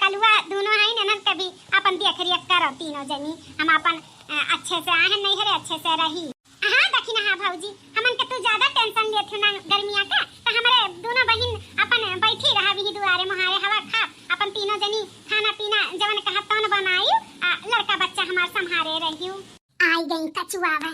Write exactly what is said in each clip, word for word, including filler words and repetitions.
कलुआ दूनो हइन, इन्हन के भी अपन देख रेख करो तीनों जनी। हम अपन, अ, अच्छे से आए हैं नैहरे, अच्छे से रही। हाँ दखिनहा भौजी, हमन के तू ज्यादा tension लेत हो ना गर्मिया का, त हमरे दूनो बहिन अपन बैठी रहा वही दुआरे मुहारे हवा खात, अपन तीनों जनी खाना पीना जवन कहा तवन बनायु, आ लड़का बच्चा हमार संभारे रहियु। आई गई कचुआवा,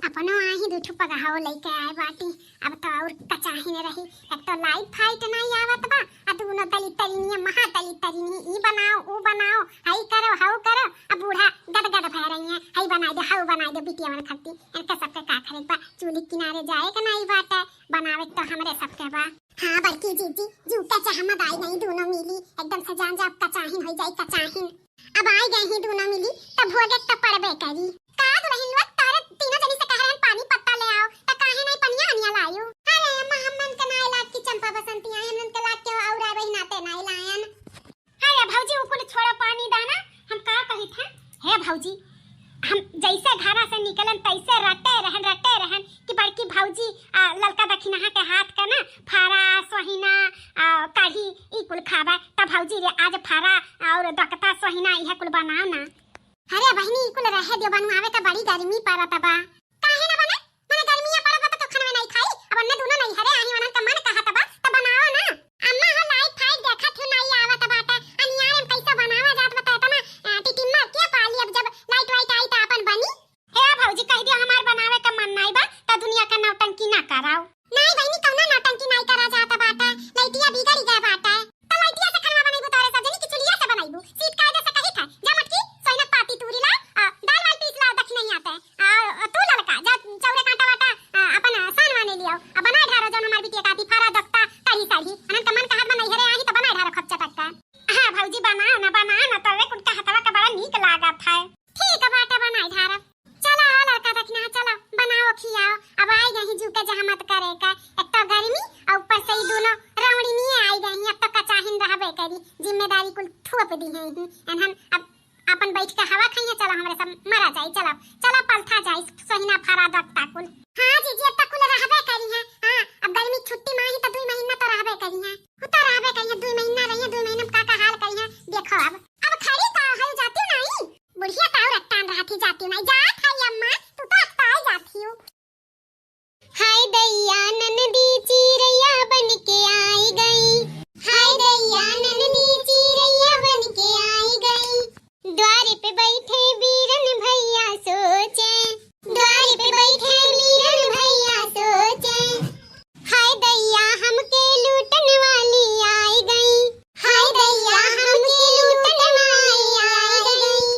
अपनो आही दू ठो पगहाओ लइके आए बाटी। अब तो और कचाहिन रही, एक तो लाइट फाइट नाई आवत बा, आ दूनो दलितरिनिया, महादलितरिनी, ई बनाओ, ऊ बनाओ, हई करो, हऊ करो। अब बूढ़ा गद गद भय रही है, हई बनाई दे, हऊ बनाई दे, बिटिया मन खत्ती। इनके सबके का करे बा, चूल्ही किनारे जाए के नाई बाटे, बनावे तो हमरे सबके बा। हाँ बड़की जीजी, जूता चहमद आई गई दूनो मिली, एकदम से जान जा अब कचाहिन हो जाई, कचाहिन। अब आई गई ही दूनो मिली, तब भोगे तो पड़बे करी। का दुल्हन लोग, तारे तीनों जनी से कह रहन पानी पत्ता ले आओ, त काहे नहीं पनिया अनिया लायू? अरे अम्मा, हमन के नाई लाग की चंपा बसंती आई, हमन के लाग के और आवे ही नाते नाई लायन। अरे भौजी, उ कुल छोड़ो, पानी दाना, हम का कहित हैं? हे भौजी, हम जैसे घरा से निकलन तैसे रटे रहन, रटे रहन कि बड़की भौजी, आ, ललका दखिनहा के हाथ का ना फारा, सोहिना, आ, कढ़ी, ई कुल खाबे। त भौजी रे, आज फारा और दकता, सोहिना, इहे कुल बनाओ ना। अरे बहिनी, ई कुल रहे दियो, बनवावे त बड़ी गर्मी पड़त बा। काहे ना बने? मने गर्मिया पड़त बा त केहू खाना नाई खाई? अब अन्ने दूनो नैहरे आही, वनन का मन कहत बा त बनाओ ना। अम्मा हो लाइट फाइट देखत हो नाई आवत बाटे, अनियारे में कैसे बनावा जात बा त एतना, अ, टिटिम्मा के पाली, अब जब लाइट वाइट आई त आपन बनी। हे भौजी, कह दियो हमार बनावे का मन नाई बा त दुनिया का नौटंकी ना कराओ। नाई बहिनी, कौनो नौटंकी नाई करा जात बाटे, लइटिया बिगड़ गए बाटे। त लइटिया से खाना बनैबू तोरे सब जनी कि चुलिया से बनैबू? सीत कायदे से कही था, जा मटकी, सोइनक पाती तूरी ला, आ, दाल वाल पीस ला, दखिनही आते। आ, तू ललका, जा चौरे कांटा वाटा, आ, अपन सान वाने लियाओ। आ, बनाए ढारो जौन हमार बिटिया काती फारा दकता, तरी साड़ी। अनन का मन कहत बा नैहरे आही त बनाए ढारो खप चटक का। हाँ भौजी, बनाओ ना, बनाओ ना, तोरे कुल का हथवा का बड़ा नीक लागत है। ठीक बाटे, बनाए ढारो। चलो हो लड़का दखिनहा, चलो बनाओ खियाओ। अब आई गई जू के जहमत करे का, एक तो गर्मी और ऊपर से ई दूनो रौड़िनिये आई गई, अब तो कचाहिन रहबे करी, जिम्मेदारी कुल थोप दी है ही। एनहन अब अपन बैठ के हवा खाइए, चलो हमरे सब मरा जाई, चलो, चलो पलथा जाई, सोहिना फारा दकता कुल। हाँ जीजी, अब तो कुल रहबे करी है। हाँ, अब गर्मी छुट्टी माही तो दुई महीना तो रहबे करी है, उ तो रहबे करी है, दुई महीना रही है, दुई महीना में का का हाल करी है, देखो अब। अब खड़ी का हल जाती नहीं। बुढ़िया ताऊ रट्टान रहती जाती नहीं। जात है अम्मा, तू तो अकताई जाती हो। हाय दैया ननदी चिरैया बन के आई गई। हाय दैया ननदी चिरैया बन के आई गई। द्वार पे बैठे बीरन भैया सोचे। द्वार पे बैठे बीरन भैया सोचे। हाय दैया हमके लूटन वाली आई गई। हाय दैया हमके लूटन वाली आई गई।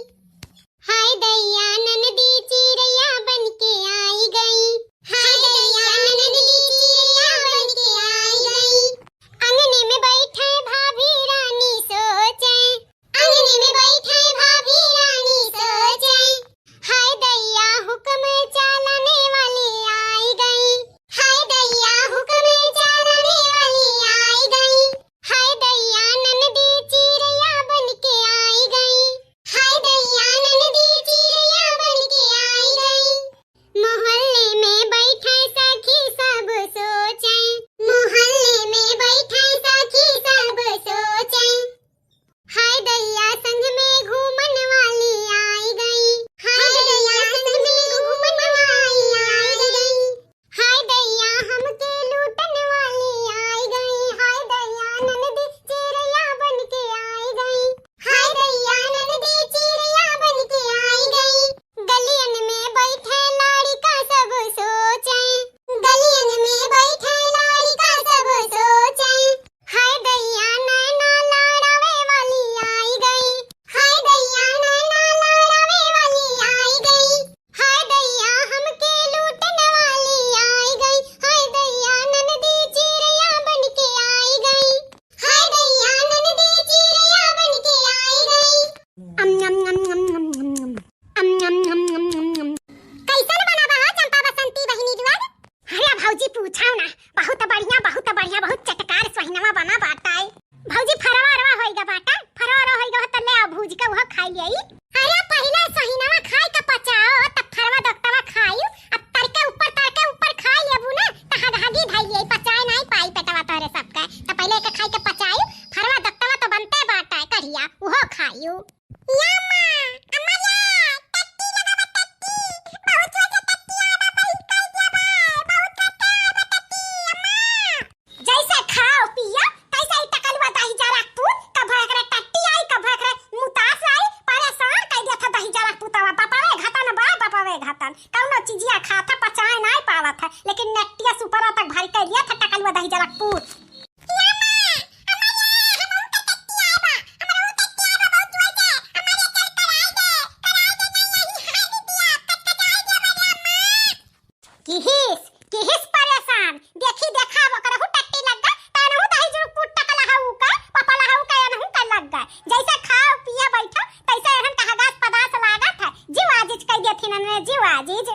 हाय दैया ननदी चिरैया बन के आई गई। हाय दैया ननदी चिरैया बन के आई गई। अंगने में बैठे भाभी रानी सोचे। अंगने में बैठे भाभी रानी सोचे। हाय दैया हुक्म चलाने वाली आई गई। हाय दैया हुक्म चलाने वाली आई गई। हाय दैया ननदी चिरैया बन के आई गई। हाय दैया ननदी चिरैया बन के आई गई। मोहल्ले में बैठे सखी सब सोचे। मोहल्ले में बैठे सखी सब सोचे। हाय दैया संग में घूमन वाली आई गई। हाय दैया संग में घूमन वाली आई गई। हाय दैया हमके लूटन वाली आई गई। हाय दैया ननदी चिरैया बन के आई गई। हाय दैया ननदी चिरैया बन के आई गई। गलियन में बैठे लाड़िका सब सोचे। गलियन में बैठे लाड़िका सब सोचे। हाय दैया नैना लड़ावे वाली आई गई। हाय दैया नैना लड़ावे वाली आई गई। हाय दैया हमके लूटन वाली आई गई। हाय दैया ननदी चिरैया बन के आई गई। हाय दैया ननदी चिरैया बन के आई गई। अम, अम, अम। अम, अम, अम, अम, अम। कैसन बना बा हो चंपा बसंती बहिनी दुआर? अरे भौजी पूछाओ ना, बहुत बढ़िया, बहुत बढ़िया, बहुत चटकार सोहिनवा बना बाटा है। भौजी फरवा अरवा होइगा बाटा, फरवा अरवा होइगा हो त ले आओ भूज के उहो खाई लेई। अरे पहिले सोहिनवा खाई के पचाओ, तब फरवा दकतवा खाई। अब तड़के ऊपर, तड़के ऊपर खाई लेबू ना, त हगहगी धई लेई, पचाए नाई पाई पेटवा तोहरे सबके। त पहिले एक खाई के पचाई, फरवा दकतवा तो बनते बाटा है, कढ़िया। बताइयो। या माँ, अम्मा या, टट्टी लगावा टट्टी, बहुत जोर से टट्टी आवा, बहिन कह दिया बा, बहुत टट्टी आवा टट्टी, अम्मा। जैसे खाओ पियो, तैसे ही टकलुआ दहिजरा पूत, कभो एकरे टट्टी आई, कभो एकरे मुतास आई, परेशान कइ देत है दहिजरा पूतवा, बपवे घतन बा, बपवे घतन, कौनो चीजिया खात है, पचाए नाई पावत है, लेकिन नेटिया सुपरा तक भारी कइ लिया था टकलुआ दहिजरा पूत। या माँ, अम्मा या, हमहू के टट्टी आए बा, हमहू के टट्टी आए बा, बहुत जोर से, हमारे चल कराई दे, कराई दे, नहीं यही हाय दीदिया, कटकटाई दे हमारे अम्मा। किहिस, किहिस परेशान, देखी देखा ओकरहू टट्टी लग गए, त एनहू दहिजरा पूत टकला हऊ का, पपला हऊ का, एनहू का लग गए। जैसे खाओ पिए बैठो, तैसे एहन का हगास पदास लागत है, जीव आजिज कइ देथिन एनहू जीव आजिज।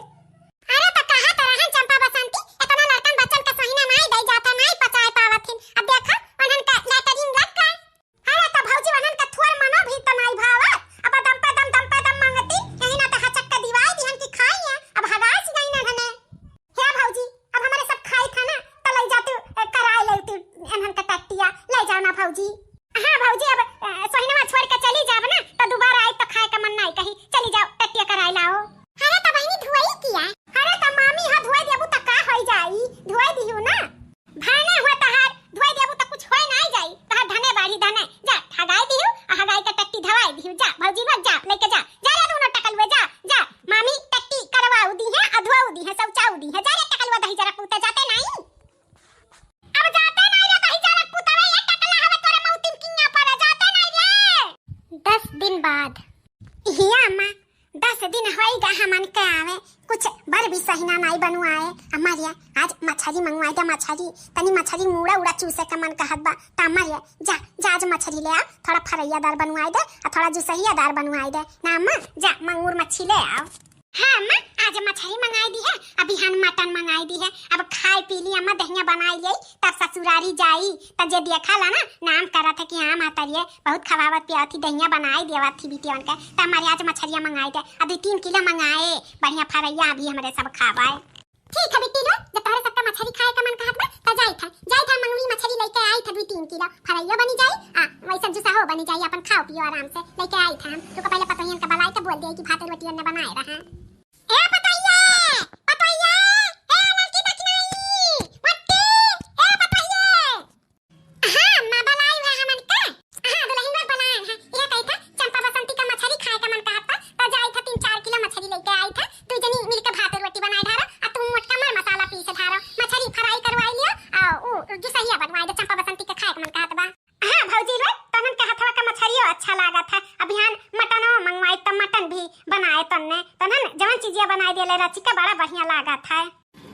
अरे त कहा त रहन चंपा बसंती, इतना लड़कन बच्चन का सहीना नाई दई जाता, नाई पचाए पावत हिन। अब देखा, उन्हन का लेटरिन लग गए। अरे त भौजी, उन्हन का थोर मनो भी त नाई भावत। अब दम पे दम, दम पे दम मांगती, यही ना त हचक का दिवाई दिहन की खाई है। अब हगास गई ना हने। हे भौजी, अब हमारे सब खाई था ना, त लई जाते, ए, कराए लेती एनहन का टट्टिया, लई जाओ ना भौजी। हाँ भौजी, अब, अ, सोहिनवा छोड़ के चली जाब ना, त दोबारा आई त खाए का मन नाई कही। चली जाओ, टट्टिया कराए लाओ। अरे त बहिनी धोई किया? अरे त मामी हा धोई देबू त का होई जाई, धोई दिहू ना। भाने हुआ तहार, धोई देबू त कुछ होई नाई जाई, तहार धने बाढ़ी धने। जा, हगाई दिहू, आ हगाई के टट्टी धवाई दिहू। जा भौजी मत जा, लेके जा, जा रे दोनों टकलुए, जा, जा। मामी टट्टी करवाऊ दी है, अधवाऊ दी है, शौचाऊ दी है। जा रे टकलुआ दहिजरा पूते, जाते नाई। अब जाते नाई रे दहिजरा पूतवे, ये टकला हवे तोरे मौतिन किन्या पर, जाते नाई रे। दस दिन बाद। हिया अम्मा, दस दिन होई गा हमन के आवे, कुछ बर भी सहीना नाई बनुआए। अम्मा रे, आज मछरी मंगवाई दे, मछरी, तनी मछरी मूड़ा उड़ा चूसे के मन कहत बा। त अम्मा रे, जा, जा आज मछरी ले आ, थोड़ा फरैया दार बनुआई दे, आ थोड़ा जुसहिया दार बनुआई दे। ना अम्मा, जा मंगूर मच्छी ले आओ। हाँ अम्मा, आज मछरी मंगाई दी है, अब बिहान मटन मंगाई दी है। अब खाए पी ली अम्मा, दहिया बनाई ली, तब ससुरारी जाई, तब जे देखा ला ना, नाम करत है कि हाँ महतरिये बहुत खवावत पियावत थी, दहिया बनाई देवत थी बिटियन के। तब हमारे आज मछरिया मंगाई दे, अब दो तीन किलो मंगाए, बढ़िया फरैया अभी हमरे सब खावाए। ठीक है बिट्टी रे, जब तोहरे सबका मछरी खाए का मन कहत बा, त जाई था, जाई था मंगवी मछरी लेके आई था दो तीन किलो, फरैया बनी जाई, आ वैसे जुसहो बनी जाई, अपन खाओ पियो आराम से, लेके आई था हम। तू का पहले पतोहियन का बलाई के बोल दे कि भात रोटी ने बनाए रहा। ए पतोहिया, पतोहिया, ए लड़की दखिनाई, मट्टी, ए पतोहिया। हाँ, माँ बलाई हुआ हमन के। हाँ, दुल्हन लोग बलाए हैं। यह कही था, चंपा बसंती का मछरी खाए का मन कहत था, त जाई था तीन चार किलो मछरी लेके आई था, दू जनी मिलके भात रोटी बनाए ढारो, आ तुम मोटका मर मसाला पीस ढारो, मछरी फ्राई करवाई लियो, आ उ जुसहिया बनवाई दे, चंपा बसंती के खाए का मन कहत बा। हाँ भौजी रे, तनन के हथवा का मछरियो अच्छा लागत है। अभियान मटनो मंगवाई त मटन भी बनाए तन्ने। तनन जवन चीजिया बनाए देले रचिका बड़ा बढ़िया लागत है।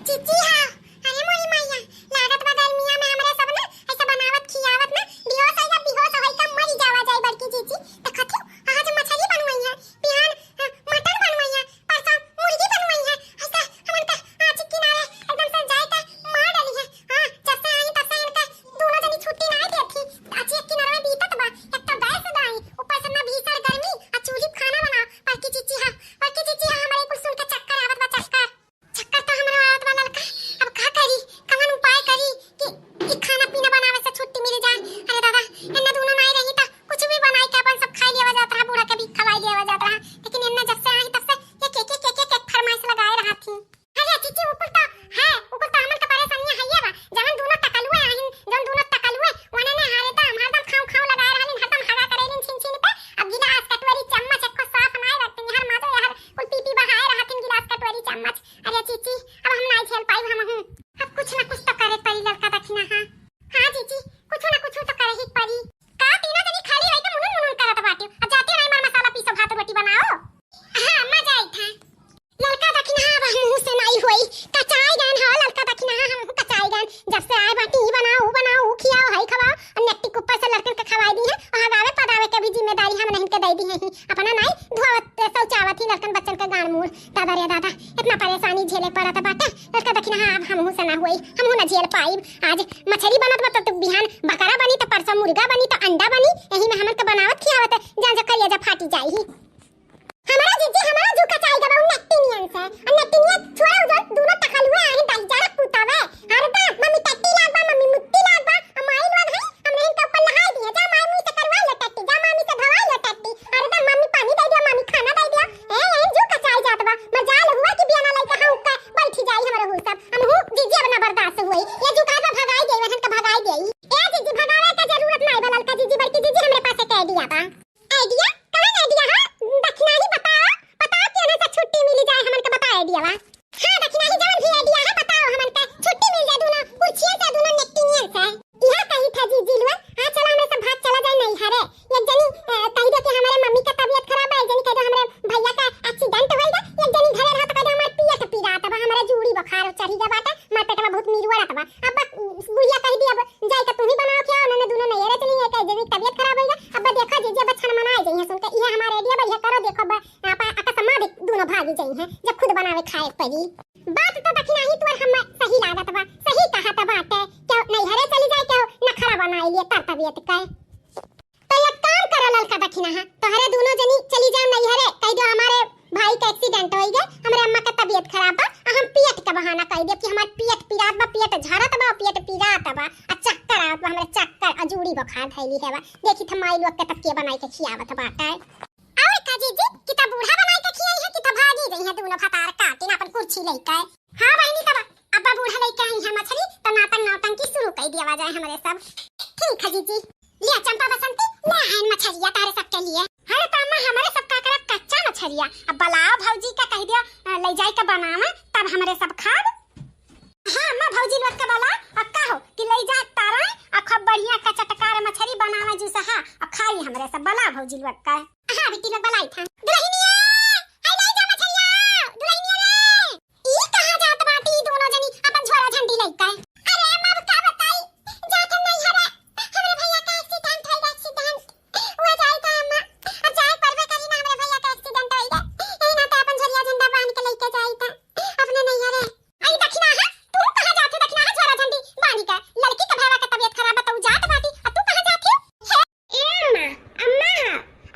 चिची हाँ, अरे मोरी मैया, लागत बा गर्मिया में हमरे सब ना ऐसा बनावत खियावत ना बेहोश होइगा, बेहोश होइगा मरी जावा जाई बड़की चिची। त कथू आज मछली बनवाई है, बिहान, अ, मटन बनवाई है, परसों मुर्गी बनवाई है। ऐसा हमन का आज किनारे एकदम से जाए के मार डाली है। हाँ, जब से आई तब से इनका दोनों जनी छुट्टी ना देती। आज एक किनारे बीतत बा, एक तो गैस दाई, ऊपर से ना भीषण गर्मी, आ चूल्ही पे खाना बनाओ। बड़की चिची हाँ, बड़की चिची हाँ, हमारे कुल सुन के चक्कर आवत बा, चक्कर। चक्कर तो हमरो आवत बा ललका, अब का करी, कवन उपाय करी कि ई खाना पीना बनावे से छुट्टी मिल जाए। अरे दादा, इन्ना दोनों नाई रही त कुछ भी बनाई के अपन सब खाई लेवा जात रहा, बूढ़ा के भी खवाई लेवा जात रहा, लेकिन इन्ना जब से आई तब से एक, एक, एक, एक, एक, एक फरमाइश लगाए रहा थी। अरे चिची, उ कुल तो है, उ कुल तो हमन के परेशानियां है ये बा, जवन दोनों टकलुए आहिन, जवन दोनों टकलुए, वने ने हरदम, हरदम खाऊ खाऊ लगाए रहलिन, हरदम हगा करेलिन छीन छीन के। अब गिलास कटोरी चम्मच एको साफ नाय रखतिन, हर माजो यार कुल पी पी बहाए रहतिन गिलास कटोरी चम्मच। अरे चिची, अब हम नाय झेल पाइब हमहू। अब कुछ ना कुछ तो करे परी ललका दखिना, हाँ। हाँ चिची, कुछ ना कुछ तो करे ही परी। का तीनों जनी खाली रह के मुनुन मुनुन करत बाटियो? अब जाते नाई मर मसाला पीसो, भात रोटी बनाओ। हाँ, मजा आई था। ललका दखिना अब हमहू से नाई होई, कचाई गन हो ललका दखिना, हमहू कचाई गन। जब से आए बाटी, ई बनाओ, ऊ बनाओ, ऊ खियाओ, हई खवाओ, और नेट्टी के ऊपर से लड़कन के खवाई दी है, और हगावे पदावे के भी जिम्मेदारी हम नहीं के दे दी है ही। अपना नाई धोवत, शौचावत ही लड़कन बच्चन के गान मूड़। दादा रे दादा, इतना परेशानी झेले पड़त बाटे। ललका दखिना, हाँ, अब हमहू से ना होई, हमहू ना झेल पाइब। आज मछली बनत बा, तो, तो बिहान बकरा बनी, तो परसों मुर्गा बनी, तो अंडा बनी, यही में हमन के बनावत खियावत, जा, जा, करेजा फाटी जाई ही। हमारा जीजी, हमारा जू कचाई गवा उ नट्टी नियन से। आ नट्टी नियन छोड़ा, उ जौन दूनो तकलुए आहिन, दहिजरा पूतवे। हरदम मम्मी टट्टी लाग बा, मम्मी मुट्टी लाग बा। आ माई लोग है, हमरे इनके ऊपर लहाई दिए। जा माई, मम्मी से करवाई ले टट्टी, जा मामी से धवाई ले टट्टी। जइहैं, जब खुद बनावे खाए परी। बात तो दखिनहा ही तोर हम सही लागत बा, सही कहत बाटे। केहू नैहरे चली जाए, केहू नखरा बनाई लिए तर तबियत के। तो एक काम करो ललका दखिनहा, तोहरे दुनो जनी चली जाओ नैहरे, कहि दियो हमारे भाई के accident होइ गए, हमरे अम्मा के तबियत खराब बा, आ हम पेट के बहाना कहि दियो कि हमार पेट पिरात बा, पेट झरत बा, पेट पिरात बा, आ चक्कर आवत बा, हमरे चक्कर, आ जूड़ी बुखार धइली है बा। देखी त माई लोग के तब के बनाई के खियावत बाटे। और का जीजी, कि त बूढ़ा बनाई के खियाई है, कि त भागी जइहैं दुनो भतार काटिन अपन कुर्सी लेके। हाँ बहिनी, तब अब्बा बूढ़ा लेके आई है मछरी, त नाटक नौटंकी शुरू कइ दिया जाए हमरे सब। ठीक है जीजी। लिया चंपा बसंती, ले आइन मछरिया तारे सबके लिए। अरे त अम्मा, हमरे सब का करब कच्चा मछरिया, अब बलाओ भौजी का कहि दियो, अ, ले जाए के बनावे, तब हमरे सब खाब। हाँ अम्मा, भौजी लोग के बला, अब कहो कि ले जा तारा, आ खूब बढ़िया का चटकार मछरी बनावे जूसहा, अब खाई हमरे सब, बला भौजी लोग का। हाँ बिट्टी लोग बलाई था। दुल्हनिया, हाय ले जा मछरिया, दुल्हनिया रे। ई कहाँ जात बाटी ई दोनों जनी अपन झोरा झंडी लइके? अरे अम्मा, अब का बताई, जात हम नैहरे, हमरे भैया का accident होइ गए, accident। वो जाई था अम्मा, अब जाए परबे करी ना, हमरे भैया का accident होइ गए। यही नाते अपन झोरिया झंडा बांध के लइके जाई था अपने नैहरे। आई दखिनहा, तू कहाँ जात है दखिनहा, झोरा झंडी बांध के? लड़की के भैया के तबियत खराब बा, त उ जात बाटी, आ तू कहाँ जात है? हे ए अम्मा, अम्मा,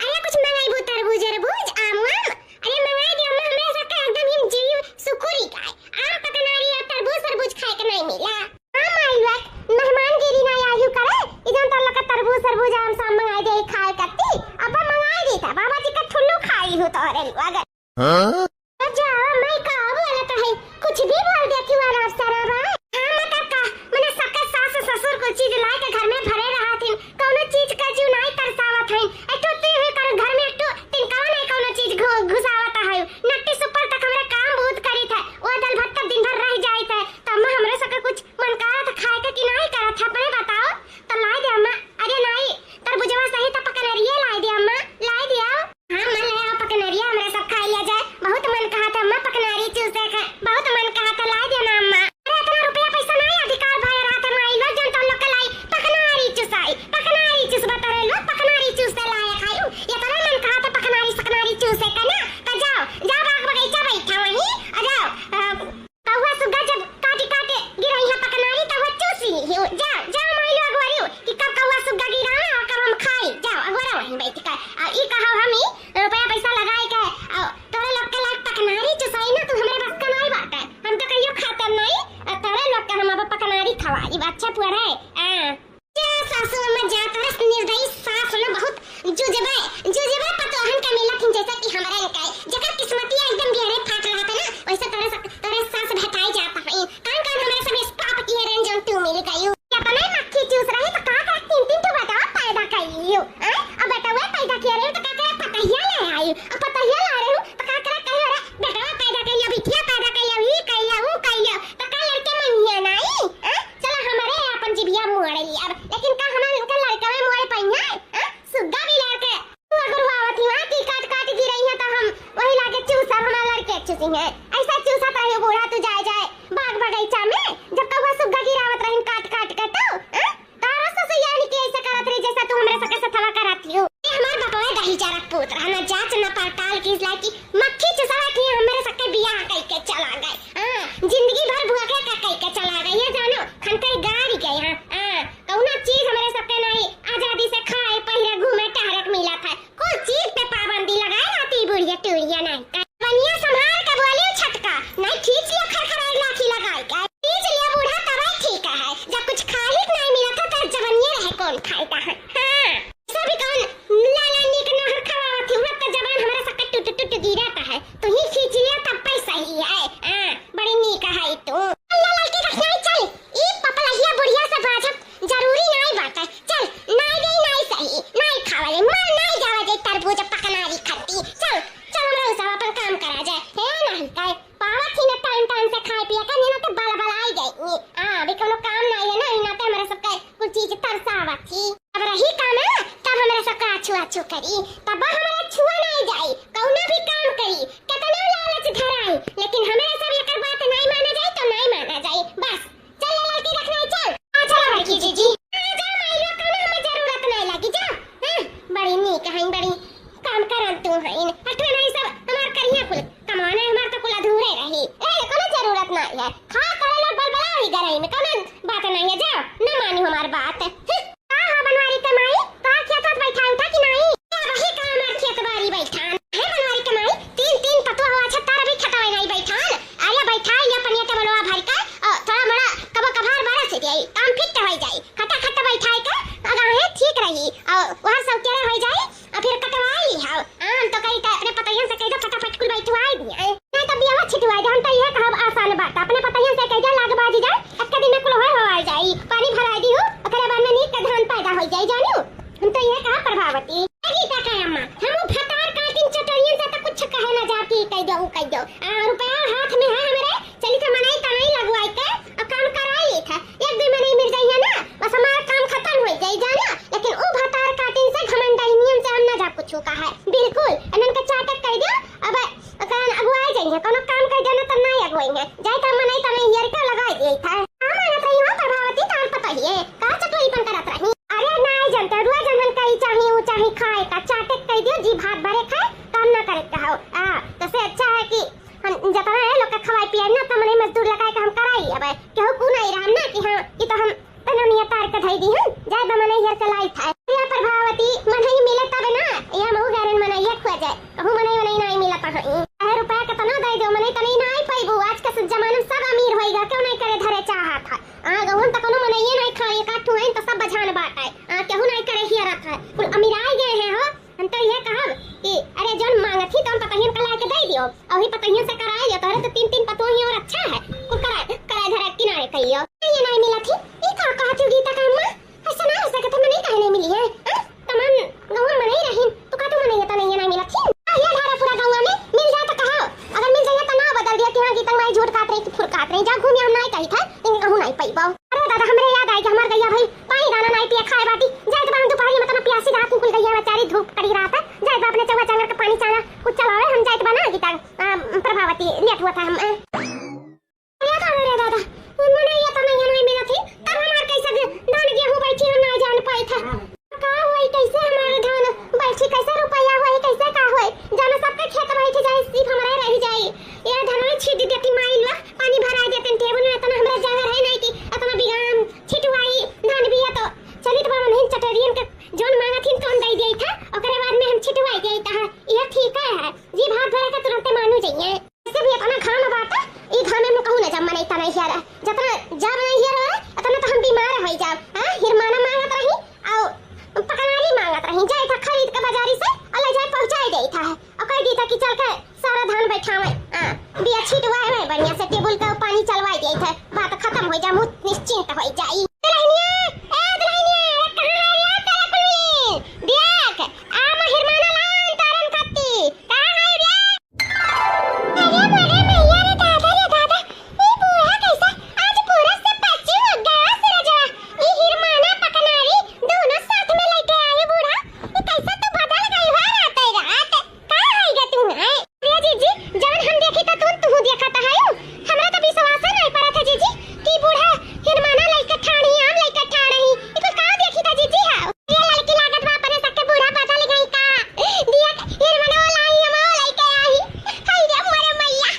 अरे कुछ मंगाइबू, तरबूज अरबूज, आम वाम? अरे मंगाई दे अम्मा, हमरे सबके एकदम हिम जीव सुकुरी का है। आम पकनारी और तरबूज सरबूज खाए के नहीं मिला। हाँ माई लोग, मेहमानगिरी नहीं आयु करे, इधर तो लोग तरबूज सरबूज आम साम मंगाई दे खाए करती, अब मंगाई दी था, बाबा जी का ठुल्लू खाई हूँ तोहरे लोग। हाँ? जा, मैं का बोलत है? कुछ भी बोल देती हूँ अनाप शनाप। हाँ, मतलब का? मने सबके सास ससुर कुल चीज लाए के घर में भरे रहत हिन, कौनो चीज का जीव नाई तरसावत है। एक ठो ती हुई कर घर में एक ठो तिनकवा नहीं कौनो चीज घु-, घुसावत है। नट्टी सुपर तक हमरे काम बहुत करी थे, वो दल भर तब दिन भर रह जाई थे, तब में हमरे सबके कुछ मन करत खाए के कि नाई करत है, अपने बताओ। तो लाई दे अम्मा। अरे नाई, तरबुजवा सही तो पकनरिये लाई दे अम्मा, लाई दे आओ। हाँ, मन ले आओ पकनरिया, हमरा सब खाई लिया जाए। बहुत मन कहा था अम्मा पकनारी चूसे का, बहुत मन कहा था, लाई दे ना अम्मा। अरे इतना रुपया पैसा ना है, अधिकार भाई रहा था माई लोग जन तो लोग के लाई पकनारी चुसाई, पकनारी चुसबा तरे लोग पकनारी चूसे लाए खाई। ये तो मन कहा था पकनारी सकनारी चूसे का ना, तो जाओ, जाओ बाग बगीचा बैठा वहीं, आ जाओ, अ, कौआ सुग्गा जब काटी काटे गिराई है पकनारी, तब वो चूसी ही। जा, जा माई लोग वरियो कि कब कौआ सुग्गा गिरावे और कब हम खाई। जा, अगोरा वहीं बैठ कर। आ, ई कहा हम ई रुपया पैसा लगाए के, आ, तोरे लोग के लायक पकनारी चुसाई ना, तू हमरे बस का नाई बाटे। हम तो कहियो खाते नाई, आ, तोरे लोग के हम अब पकनारी खवाई। अच्छा पुअरे, आ। जा सासू अम्मा जा, तोरे निर्दयी सास ना बहुत जुजबे, जुजबे पतोहन के मिलत हिन जैसे कि हमरा इनका, जेकर किस्मतिया एकदम बिहरे फाट रहा था ना, वैसे तोरे सा-, तोरे सास भेटाई जात है। कान कान हमरा सब स्टाफ किए रहन जौन तू मिल गई। अपने मक्खी चूस रही तो का कर तीन तीन ठो बेटवा पैदा कर लियो, हैं? अब बेटवा पैदा किए रही तो का कर पतहिया ले आई, अब पतहिया ला रही तो का कर कही अरे बेटवा पैदा कर लियो, बिटिया पैदा कर लियो, ई कर लियो, ऊ कर लियो, तो का लड़के मनिया नाई, हैं? चला हमरे अपन जिबिया मुआड़े ली अब, लेकिन का हमार इनका लड़कवे मुआड़े पइहैं, हाँ? सुग्गा भी लड़के तू अगर हुआ होती वहाँ की काट काट गिरई है तो हम वही लागे चूसा हमार लड़के चूसी हैं। ऐसा चूसा तो है बूढ़ा तू जाए जाए बाग बगीचा में, जब कौआ सुग्गा गिरावत रहिन काट काट के तो, हाँ? तारा ससुयानी के ऐसा करत रही जैसा तू हमरे सके सथवा करत लियो। ये हमार बपवा दही जरा पूत रहा, ना जांच ना पड़ताल की, लाकी मक्खी चुसवा की हमरे सके बियाह कई के चला गए। हाँ, जिंदगी भर भुआ के का कई के चला गई, ये जानो, खनकई गारी गए। हाँ, हाँ, कौनो चीज हमरे सबके नहीं आजादी से खाए, पहिरे, घूमे, टहरे के मिला था। कुल चीज पे पाबंदी लगाए रहती बुढ़िया टुढ़िया नहीं। बनिया संभाल के बोली छटका, नहीं खींच लिया खरखराई लाठी लगाई के। खींच लिया बूढ़ा तबे ठीक है, जब कुछ खाही के नहीं मिला था तब जवनिया रहे कौन फायदा है। हाँ। सभी कौन लाला नीक नहर खवावत ही, उड़त का जबान हमरा सबके टुट टुट गिरत है। तू ही खींच लिया तब पे सही है। आ, बड़ी नीक है तू। अल्लाह लड़की का ख्याल चल, ई पपलहिया बुढ़िया से बाझब जरूरी नाई बाटे। चल, नाई दे, नाई सही, नाई खावा दे, मर नाई जावा दे तरबूज पकनारी खत्ती। चल, चल हमरा सब अपन काम करा जाए। हे नहीं काय, पावत ही ना टाइम टाइम से खाए पिए का, नहीं ना तो बलबलाई गई। आ, अभी कोनो काम नाई है ना, ई नाते हमरा सबके कुल चीज तरसावत ही। अब रही काम है, तब हमरा सबका आछू आछू करी, तब हमरा छुआ नाई जाई, कौनो भी काम करी, केतना लालच धराई, लेकिन हमरा सब एकर बात नाई माना जाई तो नाई माना जाई। बस, चल ललकी रखना चल। आ चला बड़की जीजी। आ जा माई लोग, कौनो हमें जरूरत नाई लगी, जा। हाँ, बड़ी नीक है, बड़ी काम करन तू है। हटवे नहीं सब हमार करिया कुल कमाने हम तो कही त अपने पतोहियन से कहि दो फटाफट कुल बैठवाई दिए। नहीं तो बियाह छिटवाई दे, हम तो इहे कहब आसान बात। अपने पतोहियन से कहि दे लाग बाजी जाए, एक दिन में कुल होए होवाई जाई। पानी भराई दिहु, ओकरे बाद में नीक के धान पैदा होई जाई, जानिउ। हम तो इहे कहब प्रभावती। ए गीता का अम्मा, हम उ भतार काटिन चटोरियन से तो कुछ कहे ना जाब कि कहि दो, उ कहि दो। आ, रुपया हाथ में है हमरे, चली त मनई तनई लगवाई के, आ काम कराई लेत है। एक दुइ मनई मिल जाइए ना, बस हमार काम खतम होई जाई, जाना। लेकिन उ भतार काटिन से घमंडाइनियन से हम ना जा कुछ कहा है, बिल्कुल। इनन के चाटक कहि दे, अब अगुआई जाइए, कोनो काम कहि देना तब ना अगुआई है। जाए त मनई तनई हियर के लगाई दिए था। का मांगत रही हो प्रभावती, तार पतोहिए, का चटोरीपन करत रही? अरे ना जनते, रुआ जनन कही चाही, उ चाही खाए का, चाटक कहि दियो, जी भात भरे खाए, काम ना करे कहो। आ, तसे अच्छा है कि हम जतना है लोग के खवाई पियाई ना, त मनई मजदूर लगाए के हम कराई। अब केहू कु नहीं रहन ना कि हाँ, कि तो हम तनमिया तार के धई दी हम, जाए बा मनई हियर के लाई था। या प्रभावती, मनई मिले तबे ना, या मऊ गारन मनई या खुआ जाए। कहूँ मनई वनई नहीं मिलत है। अरे रुपया केतना दे दो, मनई तनई नहीं पाइबू। आज के जमाना में सब अमीर होई गा, क्यों नहीं करे धरे चाहत है। आ गहुन त कोनो मनई नहीं खाए, का ठुआइन त सब बझान बाटे। आ केहू नहीं करे हियरत है। कुल अमीराई गए हैं हो। हम तो ये कहब कि अरे जौन मांगत ही तौन पतोहियन का लाके दे दियो, अउही पतोहियन से कराए लियो, तोहरे तो तीन तीन पतोही और अच्छा है, कुल कराए कराए धराए किनारे कहियो। ये नहीं मिलत ही, ई का कहत हो गीता का अम्मा? ऐसा ना हो सकत है, मनई काहे नहीं मिली है? हैं? तमाम गहुआ मनई रहीन, तो का तू मनई तो नहीं, नहीं मिलत ही? आ, ये ढारा पूरा गहुआ में मिल जाए तो कहो, अगर मिल जाए तो ना बदल दिया कि हाँ गीता माई झूठ कहत रही कि फुर कहत रही, जा घूमिया हम नहीं कही था, लेकिन कहूँ नहीं पाइबो। अरे दादा, हमरे याद आई कि हमार गैया भाई पानी दाना नाई पिया खाए बाटी। जाइत बा हम दुपहरिया में तना प्यासी रहत ही कुल गैया बेचारी धूप कड़ी रहत है। जाइत बा अपने चौवा चांगर के पानी चाना कुछ चलावे, हम जाइत बा ना गीता, आ, प्रभावती लेट हुआ था हम, ए। अरे दादा रे दादा, ई मनई ये तना ये नहीं मिलत ही, तब हमार कैसे ग-, धान गेहूं बैठी हम ना जान पाई था। का होई, कैसे हमार धान बैठी, कैसे रुपया होई, कैसे का होई, जाना सबके खेत बैठ जाई, सिर्फ हमारे रह जाई। ये धनवा छीट देती माई लोग, पानी भराई देते टेबुल में, इतना हमरा जगह है नहीं कि इतना बीघा हम छिटवाई धान बिया। तो चलित बा मनहिन चटरियन के जौन मांगत हिन तौन दे देई था, ओकरे बाद में हम छिटवाई देई था। यह ठीक है, जी भात भरे के तुरंते मानू जाइए। वैसे भी इतना घाम बाटे, ई घामे में कहूँ ना जब मनई तना हियर, जतना जब नहीं हियर हो, इतना तो हम बीमार होई जाब। हाँ, हिरमाना मांगत रही, और पकनारी मांगत रही, जाए था खरीद के बाजारी से, और ले जाए पहुँचाए देई था। और कह दी था कि चल के सारा धान बैठावे, हाँ, बिया छिटवाए में बढ़िया से टेबुल के पानी चलवाए देई था, बात खत्म हो जा, मुँह निश्चिंत हो जाई। दुल्हनिया, ए दुल्हनिया, अरे कहाँ है रे तेरा कुलीन? देख, आ महिरमाना लान तारन कत्ती, कहाँ है रे? अरे मोरे मैया रे दादा रे दादा, ई बूढ़ा कैसा आज पूरा से पच्ची हो गया सिरजवा। ई हिरमाना पकनारी दोनों साथ में लेके आए बूढ़ा। ई कैसा तू बदल गई हो रात रात। का है गे तू, हैं? अरे जीजी, जवन हम देखी त तुम तू देखत है। हमरा तो विश्वास नहीं पड़त है जीजी कि बूढ़ा हिरमाना लेके ठाड़ी, आम लेके ठाड़ी। ई कुल का देखी था जीजी? हाँ। ये लड़की लागत बा अपने सके बूढ़ा बदल गई का? दिया ये मनवा लाई, हमो लइके आई। हाय रे मोरे मैया,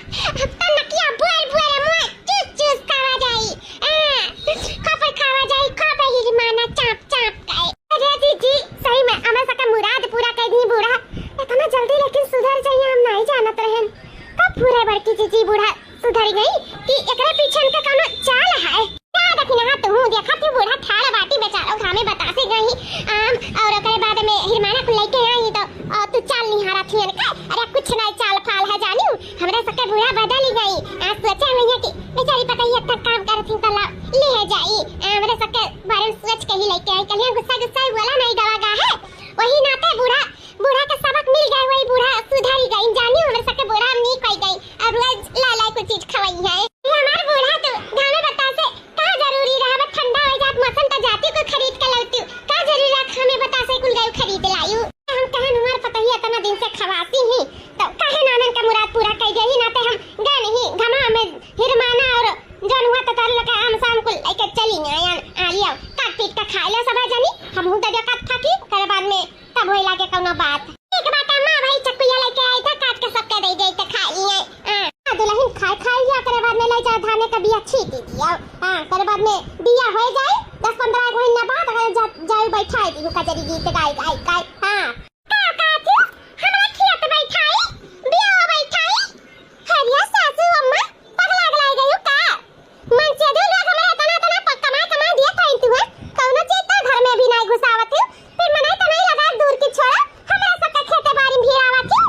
अब तो नकिया बुआर बुआर मुआ चूस चूस खावा जाई। आ, खापे खावा जाई, खापे ही माना चाप चाप खाए। अरे जीजी, सही में हमें सके मुराद पूरा कर दी बूढ़ा। इतना जल्दी लेकिन सुधर जाइए, हम नहीं जानत रहन। कब पूरे बड़की जीजी बूढ़ा सुधर गई कि एकरे पीछे इनका कौनो चाल है। का देखी ना, तू देखा थी बूढ़ा ठाड़ बाटी बेचारो घामे बतासे गई आम, और ओकरे बाद में हिरमाना को लेके आई तो, आ, तू चाल निहारा थी इनका। अरे कुछ नहीं चाल फाल है जानियो, हमरे सके बूढ़ा बदल ही गई। आ, सोचे हुई है कि बेचारी पता ही इतना काम कर थी तो ला ले जाई। आ, हमरे सके बारे में सोच के ही लेके आई, कलिया गुस्सा गुस्सा ही बोला नहीं गवा गा है, वही नाते बूढ़ा बूढ़ा के सबक मिल गए, वही बूढ़ा सुधरी गई। जानी हमरे सबके बूढ़ा हम नीक होई गई, अब रोज ला ला कुछ चीज खवाई है। ये हमार बूढ़ा तो घामे बतासे का जरूरी रहा, बस ठंडा हो जात, मौसम तो जाती को खरीद के लौती, का जरूरी रहा घामे बतासे कुल गई खरीद लायू। हम कहन हमार पतोहिया इतना दिन से खवासी ही, तो काहे नानन का मुराद पूरा कर गई, ना ते हम गए नहीं घमा में हिरमाना और जौन हुआ तो तार लगा आम शाम कुल लेके चली आयन, आ लियो, काट पीट के खा ले सब जनी, हम हूं दे दे काट फाकी, तेरे बाद में तब होई लागे कौनो बात। ठीक बाटे अम्मा, वही चकुया लेके आई था, काट के सबके दे दे तो खा लिए। हाँ, दुल्हन खाए खाए लिया, तेरे बाद में ले जाओ धाने का बिया छीट दिया। हाँ, तेरे बाद में बिया हो जाए, दस पन्द्रह महीना बाद अगर जा, जाए बैठाए दी कजरी गीत गाए गाए गाए। हाँ। का कहती? हमरा खेत बैठाई, बिया बैठाई? हरिया सासू अम्मा, पगला गलाई गयो का? मनसेधू लोग हमरा एतना, एतना प-, कमाई, कमाई दिए खाई तू है। कौनो चीज तो घर में भी नहीं घुसावत है। फिर मने तो नहीं लगा दूर की छोड़ा, हमरा सबके खेते बारी में भी आवत है।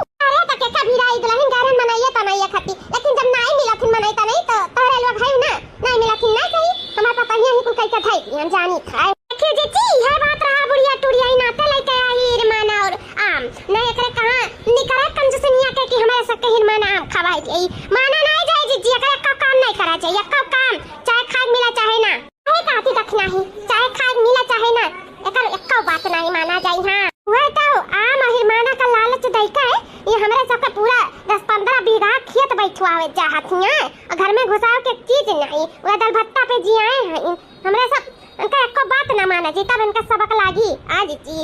यही माना नाहीं जाई जिज्जी, एकर एक्को काम नाहीं करा जाई, एक्को काम, चाहे खाए मिला चाहे ना। काहे कहती दखिना ही, चाहे खाए मिला चाहे ना, एकर एक्को बात नाहीं माना जाई। हाँ, वह तो आम हिरमाना का लालच दई के, ये हमरे सबके पूरा दस पन्द्रह बीघा खेत बैठवावे चाहत हियाँ, और घर में घुसावे के चीज नाहीं, वह दल भत्ता पे जियाए हैं। हमरे सब इनका एक्को बात ना माना जी, तब इनका सबक लागी। आ जिज्जी,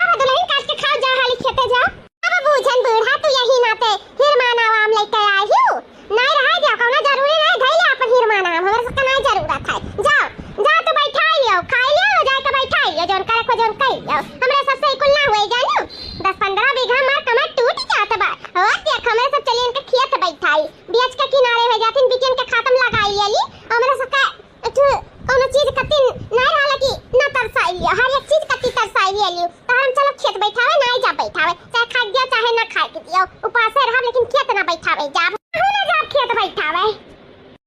अब दुलहिन काट के खाओ, जाओ हाली खेते जाओ। अब बूझन बूढ़ा तू यही नाते हिरमाना आम लेके आई हूँ। नाहीं रहा जा, कौनो जरूरी नाहीं, धई ले अपन हिरमाना आम, हमरे सबका नाहीं जरूरत है। जाओ, जाओ तू बैठाई लियो, खाई लियो, जाए के बैठाई लियो, जौन करे को जौन कही लियो। हमरे सबसे कुल ना हुए जानू, दस पन्द्रह बीघा मार कमर टूट जात बा। हो देख, हमरे सब चली इनके खेत बैठाई, बेच के किनारे हो जाथिन, बिटियन के खातम लगाई लेली, हमरे सबका एक ठो कौनो चीज कत्ती नाहीं रहला कि ना तरसाई लियो, हर एक चीज कत्ती तरसाई लियो। तो हम चलो खेत बैठावे, नाहीं जा बैठावे, चाहे खाए दियो, चाहे ना खाए के दियो, उपासे रहब, लेकिन खेत ना बैठावे जाब। कहूँ ना जाब खेत बैठावे।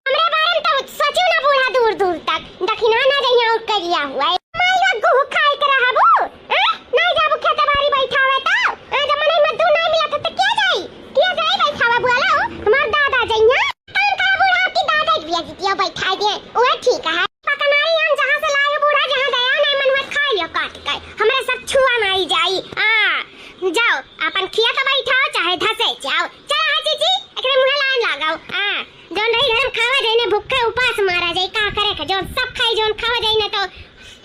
हमरे बारे में तो सोचू ना बूढ़ा दूर दूर तक, दखिना ना जइया और करिया हुआ है। माई ला गुह खाए के रहबू, हैं? नाहीं जाबू खेत बारी बैठावे तो, हैं? जब मनई मजदूर नाहीं मिलत है तो के जाई? के जाई बैठावे बोलो? हमार दादा जइया। काम करो बूढ़ा, आपकी दादा के बिया जितिया बैठा दे, वह ठीक है। पकनारी आम जहाँ से लाए हो बूढ़ा, जहाँ दया नहीं मन हुआ खा लियो काट के, हमरे सब छुआ नाहीं जाई। आ, जाओ, अपन खिया तो बैठाओ, चाहे धसे जाओ। चलो हाँ जीजी, एकरे मुँहे लाइन लगाओ। आ, जौन रही घर में खावा जाई ना, भूखे उपास मारा जाई, का करे के, जौन सब खाई, जौन खावा जाई ना, तो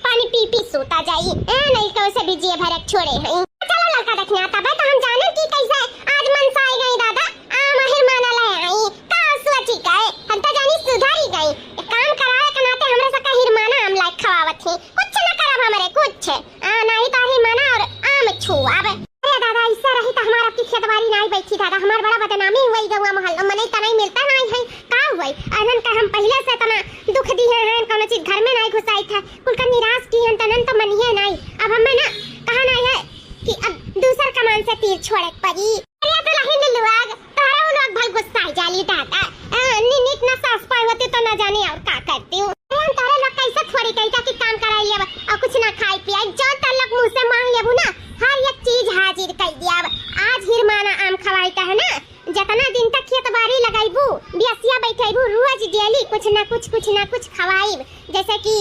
पानी पी पी सूता जाई। ए, नहीं तो उसे भी जिए भर एक छोड़े हैं। चलो लड़का देखने आता बे, तो हम जाने कि कैसे आज मनसाई गई दादा, आम हिरमाना ले आई। का सोची गए, हम तो जानी सुधारी गई। एक काम करावे के नाते हमरे सबका हिरमाना आम लाए खवावत ही। कुछ न करब हमरे, कुछ। आ, नाहीं तो हिरमाना और आम छुआब। अरे दादा, ऐसा रही तो हमार आपकी खेतबारी नाहीं बैठी दादा, हमार बड़ा बदनामी हुई गौवा मोहल्ला, मनई तनई मिलता नाहीं है। का हुई? अनन का हम पहले से तना दुख दिए हैं, कौनो चीज घर में नाहीं घुसाई था। कुल का निराश की हन, तनन तो मनिए नाहीं। अब हमें ना कहा नाहीं है कि अब दूसर कमान से तीर छोड़े के पड़ी। अरे तो लही लुलुआग, तोहरा उ लोग भल गुस्सा जाली दादा। अ, नि-, नीक ना सास पाए होती तो ना जाने और का करती हूँ। अरे हम तोहरे लोग कैसे थोड़ी कही था कि काम कराई लेब और कुछ ना खाई पियाई। जो तोर लोग मुँह से मांग लेबू ना, हर एक चीज हाजिर कर दिया। आज हिरमाना आम खवाई का है ना, जितना दिन तक खेत बारी लगाइबू, बियसिया बैठैबू, रोज डेली कुछ ना कुछ, कुछ ना कुछ खवाइब, जैसे कि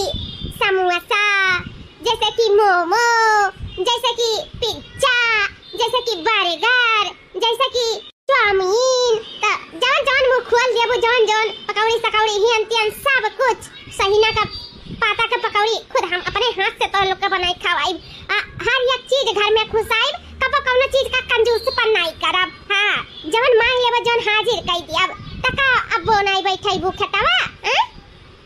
समोसा, जैसे कि मोमो, जैसे कि पिज्जा, जैसे कि बर्गर, जैसे कि चाउमीन, त जौन जौन मुँह खोल देबू, जौन जौन पकौड़ी सकौड़ी, हियन तियन सब कुछ, सहिना का पाता के पकौड़ी खुद हम अपने हाथ से तोह लोग के बनाई खवाइब। आ, हर एक चीज घर में घुसाइब, कबो कौनो चीज का कंजूसपन नाहीं करब। हाँ, जौन मांग लेबो, जौन हाजिर कई दियब। त का अब वो नाहीं बैठैबू खेतवा, हैं?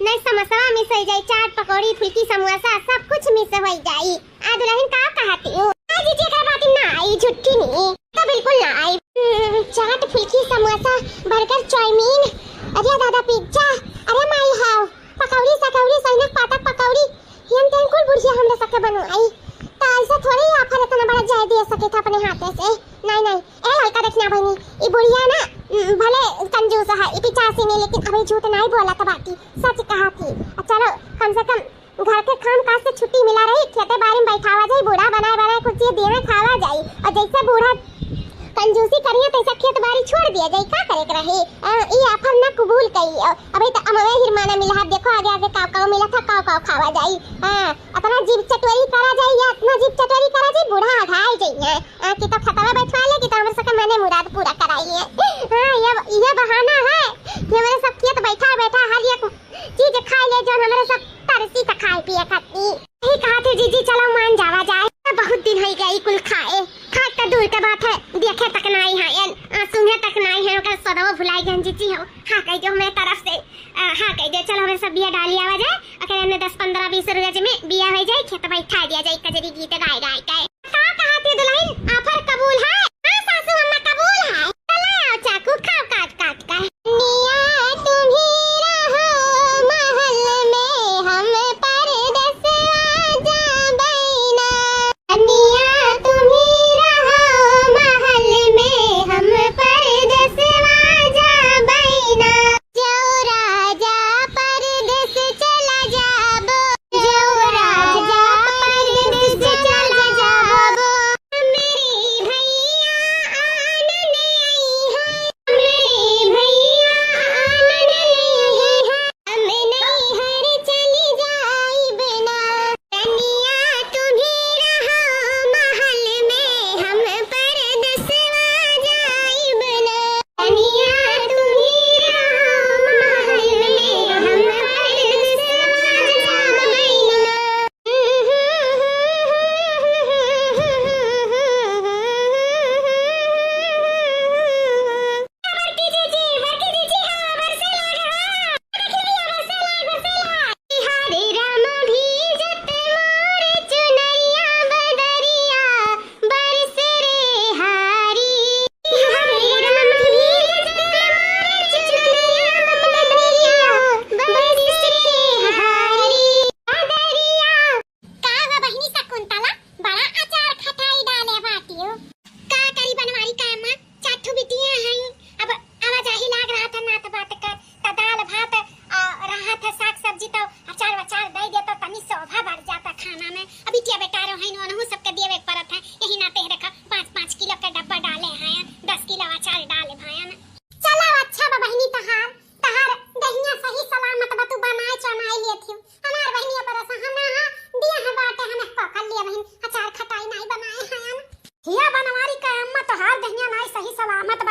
नाहीं समोसवा मिस होइ जाई, चाट पकौड़ी फुल्की समोसा सब कुछ मिस होइ जाई। आ दुलहिन का कहती हूँ? आ जीजी एकरा बात ना आई, झुट्ठी नहीं। तो बिल्कुल ना आई। हम्म, चाट फुल्की समोसा बर्गर चाउमीन, अरे दादा पिज्जा, अरे माई हाव। पकौड़ी सकौड़ी, सैनक पातक पकौड़ी, हियन तेन कुल बुढ़िया हमरा सबके बनवाई। त ऐसे थोड़े ही आफर इतना बड़ा जाए दे सके था अपने हाथे से। नहीं, नहीं, ए लड़का देखना बहिनी, ई बुढ़िया ना, उम, भले कंजूस है, ई पिचासी नहीं, लेकिन अभी झूठ नहीं बोला था बाकी, सच कहा थी। अब चलो, कम से कम घर के काम काज से छुट्टी मिला रही, खेते बारी में बैठावा जाई, बूढ़ा बनाए बनाए कुछ चीज दिए खावा जाई, और जैसे बूढ़ा कंजूसी करिए तैसे खेत बारी छोड़ दिया जाई, का करे के रही? अ, ई आफर ना कबूल कई। अ, अबे त अमवे हिरमाना मिला है, देखो आगे आगे काव काव मिला था, काव काव खावा जाई। हाँ, अपना जीभ चटोरी करा जाई या अपना जीभ चटोरी करा जाई, बूढ़ा अघाई जाई है। हाँ, कि तो खतवा बैठवा ले, कि तो हमरे सबके मने मुराद पूरा कराई है। हाँ, ये, ये बहाना है कि हमरे सब खेत बैठा बैठा हर एक चीज खाई ले, जो हमरे सब तरसी त खाए पिए खाती। यही कहा थे जीजी, चलो मान जावा जाए। बहुत दिन है गई कुल खाए, खाए तो दूर के बात है, देखे तक नाई है, एन, आ, सूंघे तक नाई है, ओकर सदवा भुलाई गन जीजी हो। हाँ कह दो हमरे तरफ से, आ, हाँ कह दो, चलो हमरे सब बिया डाली आवा जाए, अगर एने दस पन्द्रह बीस रोज में बिया हो जाए, खेत बैठा दिया जाए, कजरी गीत गाए गाए के। का कहा थे दुलहिन, आफर कबूल है? हाँ सासू अम्मा कबूल है। चला आओ चाकू खाओ काट काट का। निया तुम्ही रहो महल में, हम परदेस आ जाबैना। निया तुम्ही रहो महल में, हम परदेस आ जाबैना। जो राजा परदेस चला जाबो, जो राजा परदेस चला जाबो। मेरी भैया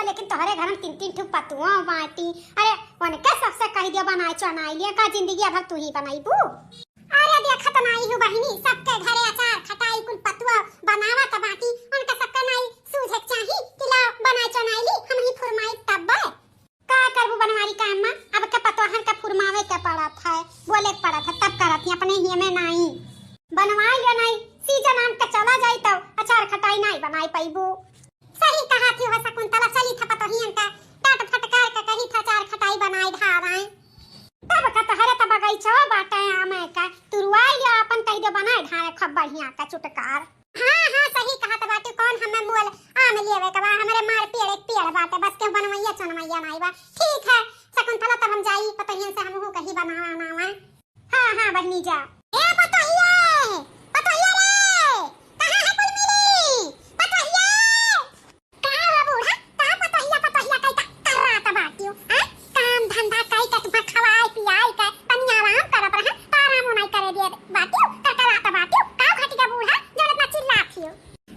लेकिन तोहरे घर में तीन तीन ठो पतुआ बाटी। अरे, उनके सबसे कहि दियो बनाए चनाई लिए, का जिंदगी भर तू ही बनइबू? अरे, देखत नाई हूँ बहिनी, सबके घरे अचार खटाई कुल पतुआ बनावत बाटी, उनके सबके नाई सूझे के चाही कि ला बनाए चनाई ली, हम ही फुरमाई तब। का करबू बनवारी का अम्मा, अब के पतोहन के फुरमावे के पड़त है, बोले के पड़त है, तब करत ही, अपने ही में नाई। बनवाई लियो नाई, सीजन आम के चला जाई तब अचार खटाई नाई बनाई पइबू। सही कहा थी हो शकुंतला, चली था पतोहियन का डांट फटकार के कही था अचार खटाई बनाई ढाराई। तब का तोहरे त बगैचा बाटे आम का, तुरवाई लियो आपन कहि दो बनाई ढारे खूब बढ़िया का चुटकार। हाँ, हाँ, सही कहत बाटी, कौन हमें मोल आम लेवे के बा, हमरे मार पेड़ एक पेड़ बाटे, बस केहू बनवैया चुनवैया नाई बा। ठीक है शकुंतला, तब हम जाई, पतोहियन से हमहू कही बनावा, बनावा। हाँ, हाँ, बहिनी जा। ए पतोहिया, पतोहिया रे, कहाँ है कुल मिली? पतोहिया! का हो बूढ़ा, का पतोहिया, पतोहिया कई का करत बाटियो, हाँ? काम धंधा कई के तुम्हें खवाई पियाई के तनी आराम करत रहे, तो आराम नाई करे दे बाटियो, का करत बाटियो? का घटिया बूढ़ा, जौन इतना चिल्लात हियो?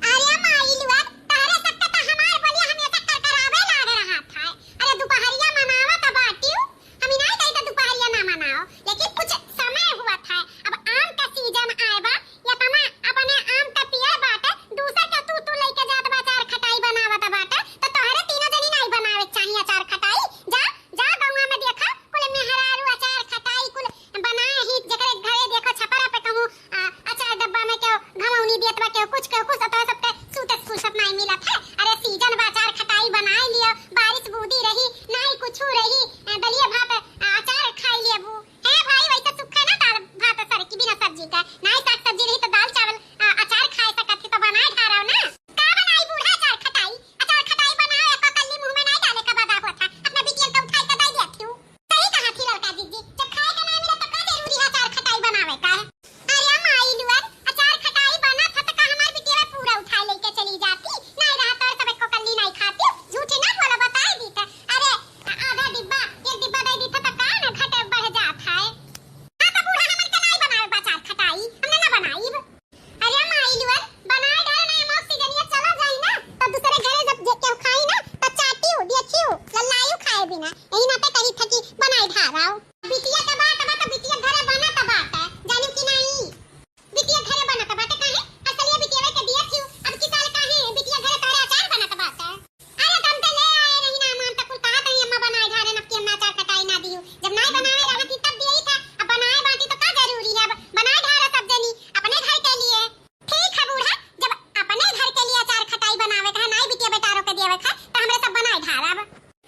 अरे माई लुआ, तहरे सबके तो हमार बोलिया हमेशा करकरावे लाग रहा था। अरे दुपहरिया मनावत बाटियो, हम ही नाई कही तो दुपहरिया ना मनाओ, लेकिन कुछ समय हुआ था। अब आम का सीजन आए बा, या तना अपने आम का पेड़ बाटे, दूसर के तू, तू लइके जात बा, अचार खटाई बनावत बाटे, तो तोहरे तीनों जनी नाई बनावे के चाही अचार खटाई। जा, जा गौवा में देखा, कुल मेहरारू अचार खटाई कुल बनाए ही, जेकरे घरे देखो छपरा पे कहूँ, आ, अचार डब्बा में केहू घमौनी देत बा, केहू कुछ, केहू कुछ, तो सबके सूते फुर्सत नाई मिलत है। अरे सीजन बा, अचार खटाई बनाए लियो, बारिश बूदी रही, नाई कुछ रही, आ, दलिया भात, आ, अचार खाई लेबू। हे भाई, वैसे सूखे ना दाल भात सर की बिना सब्जी का, नाई साग सब्जी रही तो दाल चावल, आ, अचार खाए सकत ही तो बनाए ढारव ना। का बनाई बूढ़ा अचार खटाई? अचार खटाई बनाओ, एक कल्ली मुंह में नाई डाले का बदा होत है, अपना बिटियन का उठाई के दे दिया क्यों? सही कहा थी लड़का जीजी, जब खाए का ना मिले तो का जरूरी है अचार खटाई बनावे का? अरे माई लुअर, अचार खटाई बनत है तो का हमार बिटिया पूरा उठाए लेके चली जाती? नाई रहा तो सब एको कल्ली नाई खाती, झूठी ना बोला, बताए दी था। अरे आधा डिब्बा, एक डिब्बा दे दी था तो का ना घटे बढ़ जात है। हाँ तो बूढ़ा हमन के नाई बनावे बा अचार खटाई, हमने ना बनाई। अरे माई लुअर, बनाए डाल ना, अमवा सीजनिया चला जाई ना, तब दूसरे घरे जब जे केहू खाई ना, तब चाटियो, देखियो, लल्लायु खाए बिना। यही नाते कही था कि बनाए ढाराओ। बिटिया के बात बा, तो बिटिया घरे बनत बाटे, जानू कि नाई? बिटिया घरे बनत बाटे, काहे? असलिया बिटिया के दिया थियो, अब की साल काहे बिटिया घरे तोहरे अचार बनत बाटे? अरे, त हम त ले आए रही ना, हम त कुल कहत रही, अम्मा बनाए ढारे, अब की अम्मा अचार खटाई ना दियो। जब नाई बनावे रहत ही तब दिए ही था, अब बनाए बाटी तो का जरूरी है, अब बनाए ढारे सब जनी अपने घर के लिए। ठीक है बूढ़ा, जब अपने घर के लिए अचार खटाई बनावे का है, नाई बिटिया बेटारों के देवे का है, तो हमरे सब बनाए ढारब।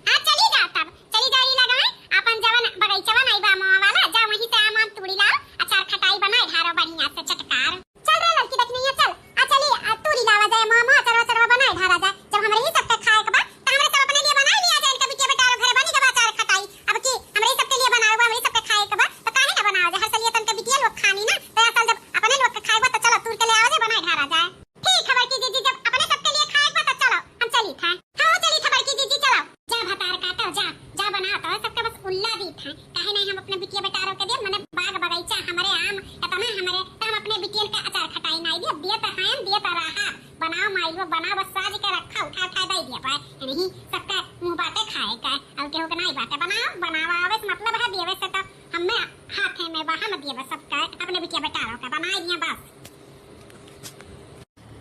हाँ, चली जा तब, चली जा ई लगाए, अपन जवन बगीचवा नाई बा अमवा वाला, जा वहीं से आम आम तूड़ी लाओ, अचार खटाई बनाए ढारो बढ़िया से चटकार। चल रे लड़की दखिनैया, चल। आ चली, आ तूरी लावा जाए, मामा, अचरवा, अचरवा बनाए ढारा जाए। जब हमरे ही सबके खाए के बा, त हमरे सब अपने लिए बनाए लिया जाए। इनका बिटिया बेटा घरे बनी के बा अचार खटाई। अब की हमरे ही सबके लिए बनाए हुआ, हमरे ही सबके खाए के बा, त काहे ना बनावा जाए? हर सलिए तन के बिटिया लोग खानी ना, त असल जब अपने लोग के खाए के बा, त चलो तूर के ले आवा जाए, बनाए ढारा जाए। ठीक है बड़की जीजी, जब अपने सबके लिए खाए के बा, त चलो, हम चली था। हाँ, चली था बड़की जीजी, चलो। जा भतार काटो, जा, जा बनाओ तो सबके बस उल्ला दीत है। काहे नहीं हम अपने बिटिया बेटारों के दिए, मने बाग बगीचा हमरे आम, एतना हमरे, तो हम अपने बिटियन के अचार खटाई नहीं दिए, दिए तो हैं, दिए तो रहा। बनाओ माई लोग, बनाओ, बस साज के रखा, उठा, उठा दे दिया पाए। नहीं, सबका मुंह बाटे खाए का, और केहू के नहीं बाटे। बनाओ, बनावा आवे से मतलब है, देवे से तो हमें हाथे में बा, हम दिए बस सबका, अपने बिटिया बेटारों का बनाए दिए बस।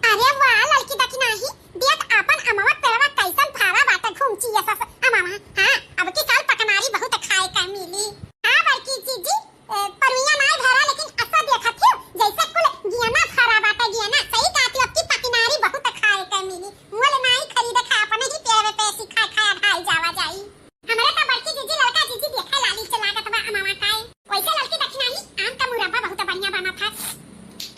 अरे वाह, लड़की दखिनही, देख आपन अमवा पेड़वा कैसन फरा बाटे, घुमची ये सस अमवा। हाँ, अब की साल पकनारी बहुत खाए का मिली। हाँ, बड़की जीजी, ए, परुइया नाय भरा, लेकिन असा देखत हियो, जैसे कुल गियना फरा बाटे, गियना। सही कहत हियो, अब की पकनारी बहुत खाए का मिली। मोल नाई खरीदे खा, अपने ही पेड़वे पे से खाए, खाए ढाई जावा जाई। हमरे तो बड़की जीजी, लड़का जीजी देखे लाली से लागत बा अमवा काई। वैसे लड़की दखिनही, आम का मुरब्बा बहुत बढ़िया बनत है।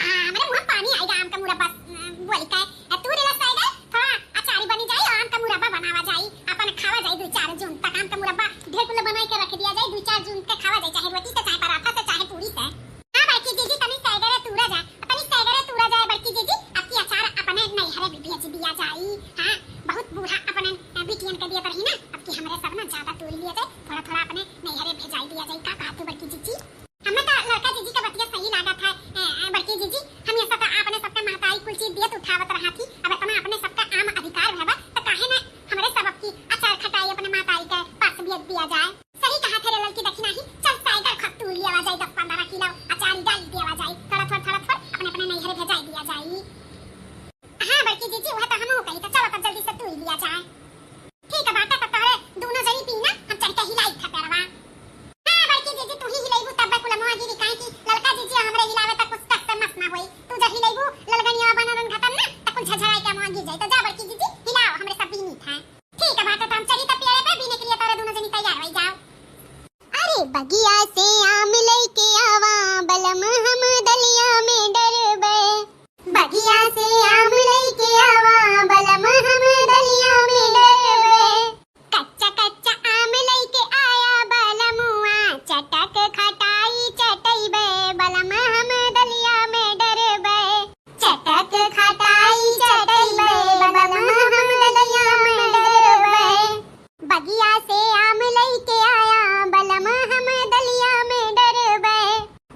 आ, हमरे मुंह में पानी आइगा आम का मुरब्बा, अ, बोली के। अ, तू रीला साइड है, थोड़ा अचारी बनी जाई और आम का मुरब्बा बनावा जाई। अपन खावा जाई दो चार जून तक आम का मुरब्बा ढेर कुल बनाई के रख दिया जाई। दो चार जून के खावा जाई, चाहे रोटी से, चाहे पराठा से, चाहे पूरी से। हाँ बड़की जीजी, तनी सैगरे तूरा जा, तनी सैगरे तूरा जाए बड़की जीजी, अब की अचार अपने नैहरे भी भेज दिया जाई। हाँ, बहुत बूढ़ा अपने बिटियन के दिए रही ना, अब की हमरे सब ना ज्यादा तूर लिए जाए, थोड़ा थोड़ा अपने नैहरे भेजाई दिया जाई। का कहत तू बड़की जीजी? हमें तो लड़का जीजी का बतिया सही लागत है, ए, ए, बड़की जीजी, हम ये सब अपने सबका महताई कुल चीज दियत उठावत रहा थी, अब इतना अपने सबका आम अधिकार भवा, तो काहे ना हमरे सब अब की बगिया से आम लइके आवा, बलम हम दलिया में डरबे। बगिया से आम लइके आवा, बलम हम दलिया में डरबे। कच्चा कच्चा आम लइके आया बलमुआ, चटक खटाई चटइबे, बलम हम दलिया में डरबे। चटक खटाई चटइबे, बलम हम दलिया में डरबे। बगिया से आम लइके आया, बलम हम दलिया में डरबे।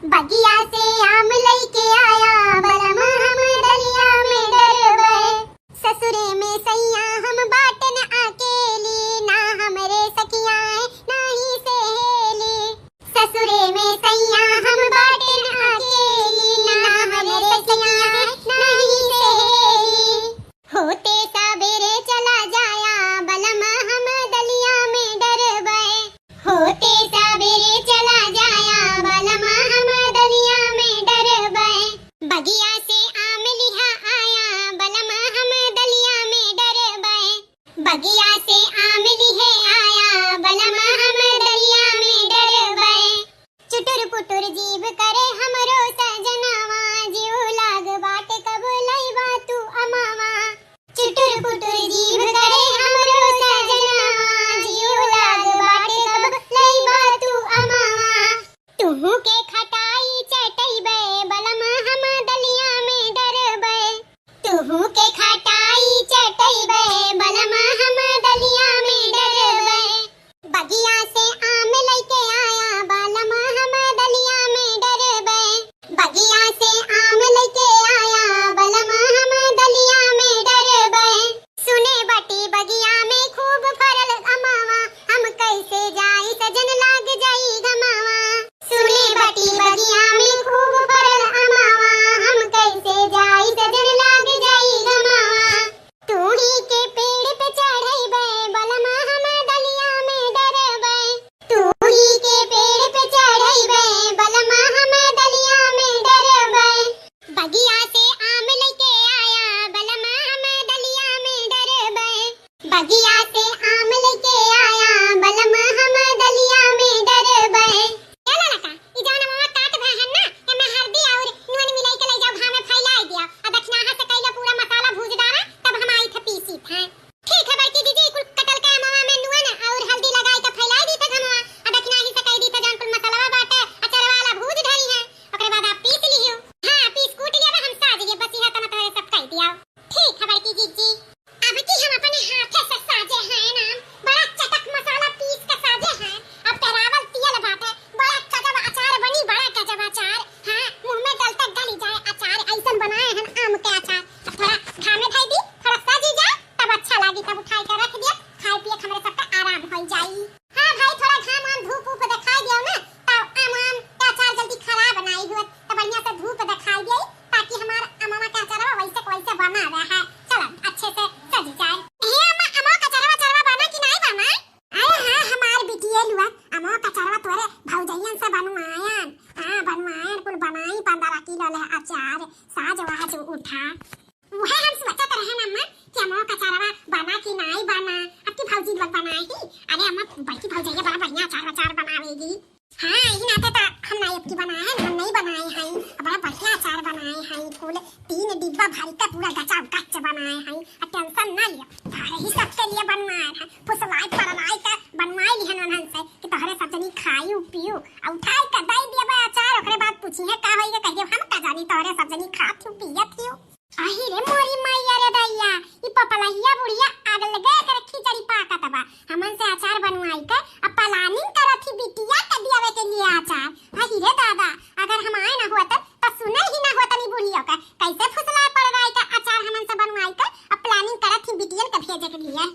बगिया से आम लइके आया, बलम हम दलिया में डरबे। ससुरे में सैया हम बाटन अकेली, ना हमरे सखियाए, ना ही सहेली। ससुरे में सैया हम बाटन अकेली, ना हमरे सखियाए, ना ही सहेली। होते सबेरे चला जाया, बलम हम दलिया में डरबे। होते सबेरे चला जाया, बलम हम दलिया में डरबे। बगिया से आम लिहा आया, बलम हम दलिया में डरबे। बगिया से आम लिहे आया, बलम हम दलिया में डरबे। चुटुर पुटुर जीभ करे हमरो सजनवा, जिउ लाग बाटे कब लइबा तू अमावा। चुटुर पुटुर जीभ करे हमरो सजनवा, जिउ लाग बाटे कब लइबा तू अमावा। तुहू के खटाई चटइबे, बलम हम दलिया में डरबे। तुहू के खटाई चटइबे, बलम हम दलिया में डरबे। बगिया से आम लइके आया, बलम हम दलिया में डरबे। बगिया से आम लइके आया, बलम हम दलिया में डरबे। सुने बाटी बगिया में खूब फरल अमावा, हम कइसे जाई सजन लाग जाई घमावा। सुने बाटी बगिया में खूब फरल अमावा, हम कइसे जाई सजन लाग जाई घमावा। तूड़ी के पेड़ पे चढ़इबे, बलमा हम दलिया में डरबे। तूड़ी के पेड़ पे चढ़इबे, बलमा हम दलिया में डरबे। बगिया से आम लइके आया, बलमा हम दलिया में डरबे। बगिया से आम लइके आया, बलमा हम दलिया में डरबे। ए ललका, ई जौन अमवा काट भए हन ना, एमे हरदी अउर नून मिलाई के लइ जाओ, घाम में फैलाई दिया। आ दखिनाहा से कइलो पूरा मसाला भूज डारा, तब हम आई थे पीसी थे। ठीक है बड़की जीजी, कुल कटल के अमवा में नून अउर हल्दी लगाई के फैलाई दी थे घमवा। आ दखिनाही से कहि दी थे जौन कुल मसालवा बाटे, अचरवा वाला भूज धरी है, ओकरे बाद आप पीस लियो। हाँ, पीस कूट लिया, हम साज लिए, बस इहे तना तोहरे सब कहि दिया। ठीक है बड़की जीजी। अब की हम अपने हाथे से साजे हैं ना, बड़ा चटक मसाला पीस के साजे हैं। अब पेरावल तियल बाटे, बड़ा गजब अचार बनी, बड़ा गजब अचार। हाँ, मुँह में डलते गली जाए अचार, अइसन बनाए हैं आम के अचार। अब थोड़ा घामे धई दी, थोड़ा सजी जाए, तब अच्छा लागी, तब उठाई के रख दिया, खाए पिए के हमरे सबका आराम हो जाई। हाँ भाई, थोड़ा घाम वाम धूप ऊप देखाई दियो ना, तब आम आम के अचार जल्दी खराब नाई हुअत, तब बढ़िया से धूप देखाई दियो, ताकि हमार अमवा के अचारवा वैसे के वैसे बना रहे। चलो, अच्छे से सजी जाए। हे अम्मा, अमवा के अचारवा, अचारवा बना कि नाई बना? अरे हाँ, हमार बिटिया लुआ, अमवा के अचारवा तोरे भौजैयन से बनवायन। हाँ, बनवायन, कुल बनाई, पन्द्रह किलो ले अचार, साज वाज उठा। उहे हम सोचत रहन अम्मा कि अमवा के अचारवा बना कि नाई बना, अब की भौजी लोग बनाए ही। अरे अम्मा, बड़की भौजैया बड़ा बढ़िया अचार वचार बनावेगी। हाँ, यही नाते तो हम नाई अब की बनाए हैं, हम नहीं बनाए हैं। अब बड़ा बढ़िया अचार बनाए हैं, कुल तीन डिब्बा भर के पूरा गचा गच बनाए हैं। आ tension ना लियो, तोहरे ही सबके लिए बनवाए हैं। फुसलाए फरलाए के बनवाए लिहन उन्हन से कि तोहरे सब जनी खाई पियो। आ उठाए के दे दिए बे अचार, ओकरे बाद पूछी है का होई के, कहिए हम का जानी, तोहरे सब जनी खात हो पियत हो। आही रे मोरी माई, अरे दैया, ई पपलहिया बुढ़िया आग लगे एकर खिचड़ी पाकत बा। हमन से अचार बनवाई के अब planning करत ही बिटिया के दियावे के लिए अचार। आही रे दादा, अगर हम आए ना होतन त सुने ही ना होतन ई बुढ़िया के। कैसे फुसला पड़ रहा है के अचार हमन से बनवाई के अब planning करत ही बिटियन के भेजे के लिए।